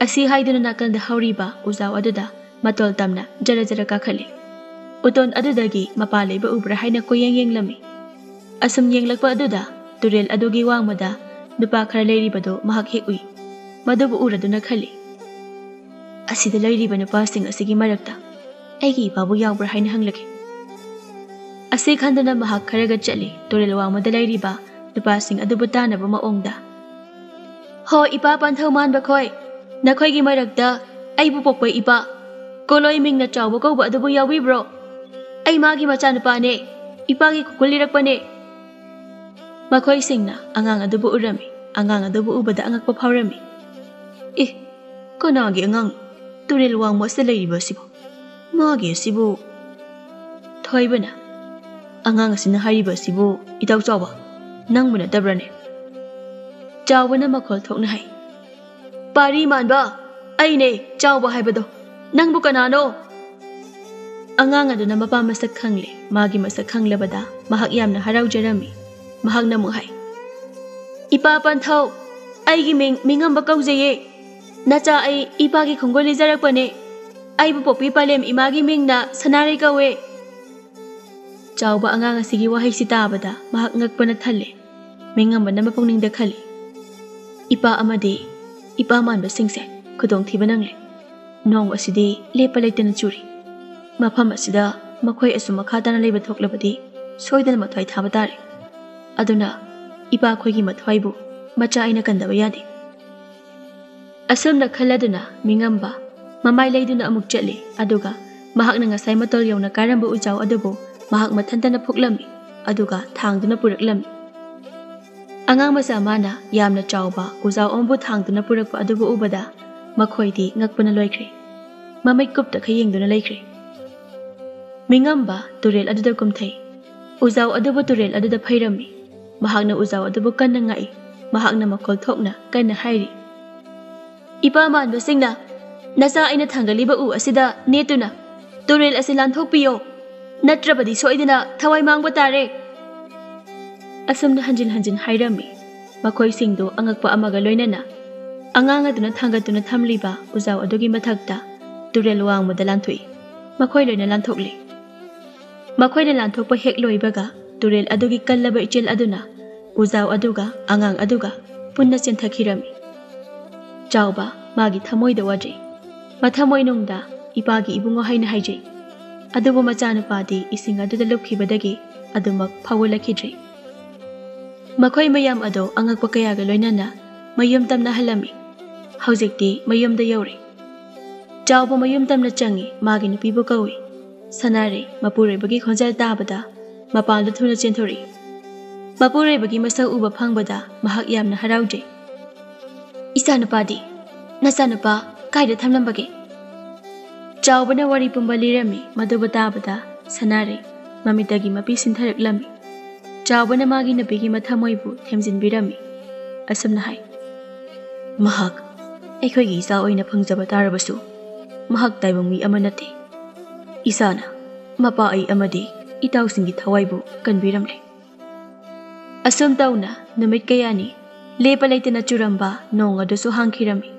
ꯑꯁꯤ ꯍꯥꯏꯗꯨꯅ ꯅꯥꯀꯟꯗ ꯍꯧꯔꯤꯕ ꯎꯖꯥꯎ ꯑꯗꯨꯗ ꯃꯇꯣꯜ ꯇꯝꯅ ꯖꯔ ꯖꯔ ꯀꯥꯈꯠꯂꯤ꯫ ꯎꯇꯣꯟ ꯑꯗꯨꯗꯒꯤ ꯃꯄꯥ ꯂꯩꯕ ꯎꯕ꯭ꯔꯥ ꯍꯥꯏꯅ ꯀꯣꯏꯌꯦꯡ ꯌꯦꯡꯂꯝꯃꯤ꯫ ꯑꯁꯨꯝ ꯌꯦꯡꯂꯛꯄ ꯑꯗꯨꯗ ꯇꯨꯔꯦꯜ ꯑꯗꯨꯒꯤ ꯋꯥꯡꯃꯗ ꯅꯨꯄꯥ ꯈꯔ ꯂꯩꯔꯤꯕꯗꯨ ꯃꯍꯥꯛ ꯍꯦꯛ ꯎꯏ꯫ ꯃꯗꯨꯕꯨ ꯎꯔꯗꯨꯅ ꯈꯜꯂꯤ, "ꯑꯁꯤꯗ ꯂꯩꯔꯤꯕ ꯅꯨꯄꯥꯁꯤꯡ ꯑꯁꯤꯒꯤ ꯃꯔꯛꯇ ꯑꯩꯒꯤ ꯏꯄꯥꯕꯨ ꯌꯥꯎꯕ꯭ꯔꯥ ꯍꯥꯏꯅ ꯍꯪꯂꯒꯦ"꯫ ꯑꯁꯤ ꯈꯟꯗꯨꯅ ꯃꯍꯥꯛ ꯈꯔꯒ ꯆꯠꯂꯤ꯫ ꯇꯨꯔꯦꯜ ꯋꯥꯡꯃꯗ ꯂꯩꯔꯤꯕ ꯅꯨꯄꯥꯁꯤꯡ ꯑꯗꯨꯕꯨ ꯇꯥꯅꯕ ꯃꯑꯣꯡꯗ, "ꯍꯣ, ꯏꯄꯥ ꯄꯟꯊꯧ ꯃꯥꯟꯕ ꯈꯣꯏ, ꯅꯈꯣꯏꯒꯤ ꯃꯔꯛꯇ ꯑꯩꯕꯨ ꯄꯣꯛꯄ ꯏꯄꯥ, ꯀꯣꯂꯣꯏ ꯃꯤꯡꯅ ꯆꯥꯎꯕ ꯀꯧꯕ ꯑꯗꯨꯕꯨ ꯌꯥꯎꯕꯤꯕ꯭ꯔꯣ? ꯑꯩ ꯃꯥꯒꯤ ꯃꯆꯥꯅꯨꯄꯥꯅꯦ, ꯏꯄꯥꯒꯤ ꯈꯨꯒꯨꯜ ꯂꯤꯔꯛꯄꯅꯦ"꯫ ꯃꯈꯣꯏꯁꯤꯡꯅ ꯑꯉꯥꯡ ꯑꯗꯨꯕꯨ ꯎꯔꯝꯃꯤ꯫ ꯑꯉꯥꯡ ꯑꯗꯨꯕꯨ ꯎꯕꯗ ꯑꯉꯛꯄ ꯐꯥꯎꯔꯝꯃꯤ꯫ "ꯑꯦ, ꯀꯅꯥꯒꯤ ꯑꯉꯥꯡ? ꯇꯨꯔꯦꯜ ꯋꯥꯡꯃ ꯑꯁꯤꯗ ꯂꯩꯔꯤꯕ ꯑꯁꯤꯕꯨ? ꯃꯥꯒꯤ ꯑꯁꯤꯕꯨ?" ꯊꯣꯏꯕꯅ, "ꯑꯉꯥꯡ ꯑꯁꯤꯅ ꯍꯥꯏꯔꯤꯕ ꯑꯁꯤꯕꯨ ꯏꯇꯥꯎ ꯆꯥꯎꯕ, ꯅꯪꯕꯨ ꯅꯠꯇꯕ꯭ꯔꯅꯦ?" ꯆꯥꯎꯕꯅ ꯃꯈꯣꯜ ꯊꯣꯛꯅ ꯍꯥꯏ, "ꯄꯥꯔꯤ ꯃꯥꯟꯕ, ꯑꯩꯅꯦ ꯆꯥꯎꯕ ꯍꯥꯏꯕꯗꯣ꯫ ꯅꯪꯕꯨ ꯀꯅꯥꯅꯣ?" ꯑꯉꯥꯡ ꯑꯗꯨꯅ ꯃꯄꯥ ꯃꯁꯛ ꯈꯪꯂꯦ꯫ ꯃꯥꯒꯤ ꯃꯁꯛ ꯈꯪꯂꯕꯗ ꯃꯍꯥꯛ ꯌꯥꯝꯅ ꯍꯔꯥꯎꯖꯔꯝꯃꯤ꯫ ꯃꯍꯥꯛꯅ ꯑꯃꯨꯛ ꯍꯥꯏ, "ꯏꯄꯥ ꯄꯟꯊꯧ, ꯑꯩꯒꯤ ꯃꯤꯡ ꯃꯤꯉꯝꯕ ꯀꯧꯖꯩꯌꯦ꯫ ꯅꯆꯥ ꯑꯩ ꯏꯄꯥꯒꯤ ꯈꯣꯡꯒꯨꯜ ꯂꯤꯖꯔꯛꯄꯅꯦ꯫ ꯑꯩꯕꯨ ꯄꯣꯛꯄꯤ ꯄꯂꯦꯝ ꯏꯃꯥꯒꯤ ꯃꯤꯡꯅ ꯁꯅꯥꯔꯩ ꯀꯧꯋꯦ"꯫ ꯆꯥꯎꯕ ꯑꯉꯥꯡ ꯑꯁꯤꯒꯤ ꯋꯥꯍꯩꯁꯤ ꯇꯥꯕꯗ ꯃꯍꯥꯛ ꯉꯛꯄꯅ ꯊꯜꯂꯦ꯫ ꯃꯤꯉꯝꯕꯅ ꯃꯄꯨꯛꯅꯤꯡꯗ ꯈꯜꯂꯤ, "ꯏꯄꯥ ꯑꯃꯗꯤ ꯏꯄꯥ ꯃꯥꯟꯕꯁꯤꯡꯁꯦ ꯈꯨꯗꯣꯡꯊꯤꯕ ꯅꯪꯂꯦ꯫ ꯅꯣꯡ ꯑꯁꯤꯗꯤ ꯂꯦꯞꯄ ꯂꯩꯇꯅ ꯆꯨꯔꯤ꯫ ꯃꯐꯝ ꯑꯁꯤꯗ ꯃꯈꯣꯏ ꯑꯁꯨꯝ ꯃꯈꯥ ꯇꯥꯅ ꯂꯩꯕ ꯊꯣꯛꯂꯕꯗꯤ ꯁꯣꯏꯗꯅ ꯃꯊ꯭ꯋꯥꯏ ꯊꯥꯕ ꯇꯥꯔꯦ꯫ ꯑꯗꯨꯅ ꯏꯄꯥꯈꯣꯏꯒꯤ ꯃꯊ꯭ꯋꯥꯏꯕꯨ ꯃꯆꯥ ꯑꯩꯅ ꯀꯟꯗꯕ ꯌꯥꯗꯦ"꯫ ꯑꯁꯨꯝꯅ ꯈꯜꯂꯗꯨꯅ ꯃꯤꯉꯝꯕ ꯃꯃꯥꯏ ꯂꯩꯗꯨꯅ ꯑꯃꯨꯛ ꯆꯠꯂꯤ꯫ ꯑꯗꯨꯒ ꯃꯍꯥꯛꯅ ꯉꯁꯥꯏ ꯃꯇꯣꯜ ꯌꯧꯅ ꯀꯥꯔꯝꯕ ꯎꯖꯥꯎ ꯑꯗꯨꯕꯨ ꯃꯍꯥꯛ ꯃꯊꯟꯇꯅ ꯐꯨꯛꯂꯝꯃꯤ, ꯑꯗꯨꯒ ꯊꯥꯡꯗꯨꯅ ꯄꯨꯔꯛꯂꯝꯃꯤ꯫ ꯑꯉꯥꯡ ꯃꯆꯥ ꯑꯃꯅ ꯌꯥꯝꯅ ꯆꯥꯎꯕ ꯎꯖꯥꯎ ꯑꯃꯕꯨ ꯊꯥꯡꯗꯨꯅ ꯄꯨꯔꯛꯄ ꯑꯗꯨꯕꯨ ꯎꯕꯗ ꯃꯈꯣꯏꯗꯤ ꯉꯛꯄꯅ ꯂꯣꯏꯈ꯭ꯔꯦ꯫ ꯃꯃꯤꯠ ꯀꯨꯞꯇꯈꯩ ꯌꯦꯡꯗꯨꯅ ꯂꯩꯈ꯭ꯔꯦ꯫ ꯃꯤꯉꯝꯕ ꯇꯨꯔꯦꯜ ꯑꯗꯨꯗ ꯀꯨꯝꯊꯩ꯫ ꯎꯖꯥꯎ ꯑꯗꯨꯕꯨ ꯇꯨꯔꯦꯜ ꯑꯗꯨꯗ ꯐꯩꯔꯝꯃꯤ꯫ ꯃꯍꯥꯛꯅ ꯎꯖꯥꯎ ꯑꯗꯨꯕꯨ ꯀꯟꯅ ꯉꯥꯛꯏ꯫ ꯃꯍꯥꯛꯅ ꯃꯈꯣꯜ ꯊꯣꯛꯅ ꯀꯟꯅ ꯍꯥꯏꯔꯤ, "ꯏꯄꯥ ꯃꯥꯟꯕꯁꯤꯡꯅ ꯅꯆꯥ ꯑꯩꯅ ꯊꯥꯡꯒꯠꯂꯤꯕ ꯎ ꯑꯁꯤꯗ ꯅꯦꯠꯇꯨꯅ ꯇꯨꯔꯦꯜ ꯑꯁꯤ ꯂꯥꯟꯊꯣꯛꯄꯤꯌꯣ, ꯅꯠꯇ꯭ꯔꯕꯗꯤ ꯁꯣꯏꯗꯅ ꯊꯋꯥꯏ ꯃꯥꯡꯕ ꯇꯥꯔꯦ!" ꯑꯁꯨꯝꯅ ꯍꯟꯖꯤꯟ ꯍꯟꯖꯤꯟ ꯍꯥꯏꯔꯝꯃꯤ꯫ ꯃꯈꯣꯏꯁꯤꯡꯗꯨ ꯑꯉꯛꯄ ꯑꯃꯒ ꯂꯣꯏꯅꯅ ꯑꯉꯥꯡ ꯑꯗꯨꯅ ꯊꯥꯡꯒꯠꯇꯨꯅ ꯊꯝꯂꯤꯕ ꯎꯖꯥꯎ ꯑꯗꯨꯒꯤ ꯃꯊꯛꯇ ꯇꯨꯔꯦꯜ ꯋꯥꯡꯃꯗ ꯂꯥꯟꯊꯣꯛꯏ꯫ ꯃꯈꯣꯏ ꯂꯣꯏꯅ ꯂꯥꯟꯊꯣꯛꯂꯤ꯫ ꯃꯈꯣꯏꯅ ꯂꯥꯟꯊꯣꯛꯄ ꯍꯦꯛ ꯂꯣꯏꯕꯒ ꯇꯨꯔꯦꯜ ꯑꯗꯨꯒꯤ ꯀꯜꯂꯕ ꯏꯆꯦꯜ ꯑꯗꯨꯅ ꯎꯖꯥꯎ ꯑꯗꯨꯒ ꯑꯉꯥꯡ ꯑꯗꯨꯒ ꯄꯨꯟꯅ ꯆꯦꯟꯊꯈꯤꯔꯝꯃꯤ꯫ ꯆꯥꯎꯕ ꯃꯥꯒꯤ ꯊꯃꯣꯏꯗ ꯋꯥꯖꯩ꯫ ꯃꯊꯃꯣꯏꯅꯨꯡꯗ "ꯏꯄꯥꯒꯤ ꯏꯕꯨꯡꯉꯣ" ꯍꯥꯏꯅ ꯍꯥꯏꯖꯩ꯫ ꯑꯗꯨꯕꯨ ꯃꯆꯥꯅꯨꯄꯥꯗꯤ ꯏꯁꯤꯡ ꯑꯗꯨꯗ ꯂꯨꯞꯈꯤꯕꯗꯒꯤ ꯑꯗꯨꯃꯛ ꯐꯥꯎꯒꯠꯂꯛꯈꯤꯗ꯭ꯔꯦ꯫ ꯃꯈꯣꯏ ꯃꯌꯥꯝ ꯑꯗꯣ ꯑꯉꯛꯄ ꯀꯌꯥꯒ ꯂꯣꯏꯅꯅ ꯃꯌꯨꯝ ꯇꯝꯅ ꯍꯜꯂꯝꯃꯤ꯫ ꯍꯧꯖꯤꯛꯇꯤ ꯃꯌꯨꯝꯗ ꯌꯧꯔꯦ꯫ ꯆꯥꯎꯕ ꯃꯌꯨꯝ ꯇꯝꯅ ꯆꯪꯉꯤ, ꯃꯥꯒꯤ ꯅꯨꯄꯤꯕꯨ ꯀꯧꯏ꯫ ꯁꯅꯥꯔꯩ ꯃꯄꯨꯔꯣꯏꯕꯒꯤ ꯈꯣꯟꯖꯦꯜ ꯇꯥꯕꯗ ꯃꯄꯥꯟꯗ ꯊꯨꯅ ꯆꯦꯟꯊꯣꯔꯛꯏ꯫ ꯃꯄꯨꯔꯣꯏꯕꯒꯤ ꯃꯁꯛ ꯎꯕ ꯐꯪꯕꯗ ꯃꯍꯥꯛ ꯌꯥꯝꯅ ꯍꯔꯥꯎꯖꯩ꯫ "ꯏꯆꯥꯅꯨꯄꯥꯗꯤ? ꯅꯆꯥꯅꯨꯄꯥ ꯀꯥꯏꯗ ꯊꯝꯂꯝꯕꯒꯦ?" ꯆꯥꯎꯕꯅ ꯋꯥꯔꯤ ꯄꯨꯝꯕ ꯂꯤꯔꯝꯃꯤ꯫ ꯃꯗꯨꯕꯨ ꯇꯥꯕꯗ ꯁꯅꯥꯔꯩ ꯃꯃꯤꯠꯇꯒꯤ ꯃꯄꯤ ꯁꯤꯟꯊꯔꯛꯂꯝꯃꯤ꯫ ꯆꯥꯎꯕꯅ ꯃꯥꯒꯤ ꯅꯨꯄꯤꯒꯤ ꯃꯊꯃꯣꯏꯕꯨ ꯊꯦꯝꯖꯤꯟꯕꯤꯔꯝꯃꯤ꯫ ꯑꯁꯨꯝꯅ ꯍꯥꯏ, "ꯃꯍꯥꯛ ꯑꯩꯈꯣꯏꯒꯤ ꯏꯆꯥ ꯑꯣꯏꯅ ꯐꯪꯖꯕ ꯇꯥꯔꯕꯁꯨ, ꯃꯍꯥꯛ ꯇꯥꯏꯕꯪ ꯃꯤ ꯑꯃ ꯅꯠꯇꯦ꯫ ꯏꯁꯥꯅ, ꯃꯄꯥ ꯑꯩ ꯑꯃꯗꯤ ꯏꯇꯥꯎꯁꯤꯡꯒꯤ ꯊꯋꯥꯏꯕꯨ ꯀꯟꯕꯤꯔꯝꯂꯦ꯫" ꯑꯁꯨꯝ ꯇꯧꯅ ꯅꯨꯃꯤꯠ ꯀꯌꯥꯅꯤ ꯂꯦꯞꯄ ꯂꯩꯇꯅ ꯆꯨꯔꯝꯕ ꯅꯣꯡ ꯑꯗꯨꯁꯨ ꯍꯥꯡꯈꯤꯔꯝꯃꯤ꯫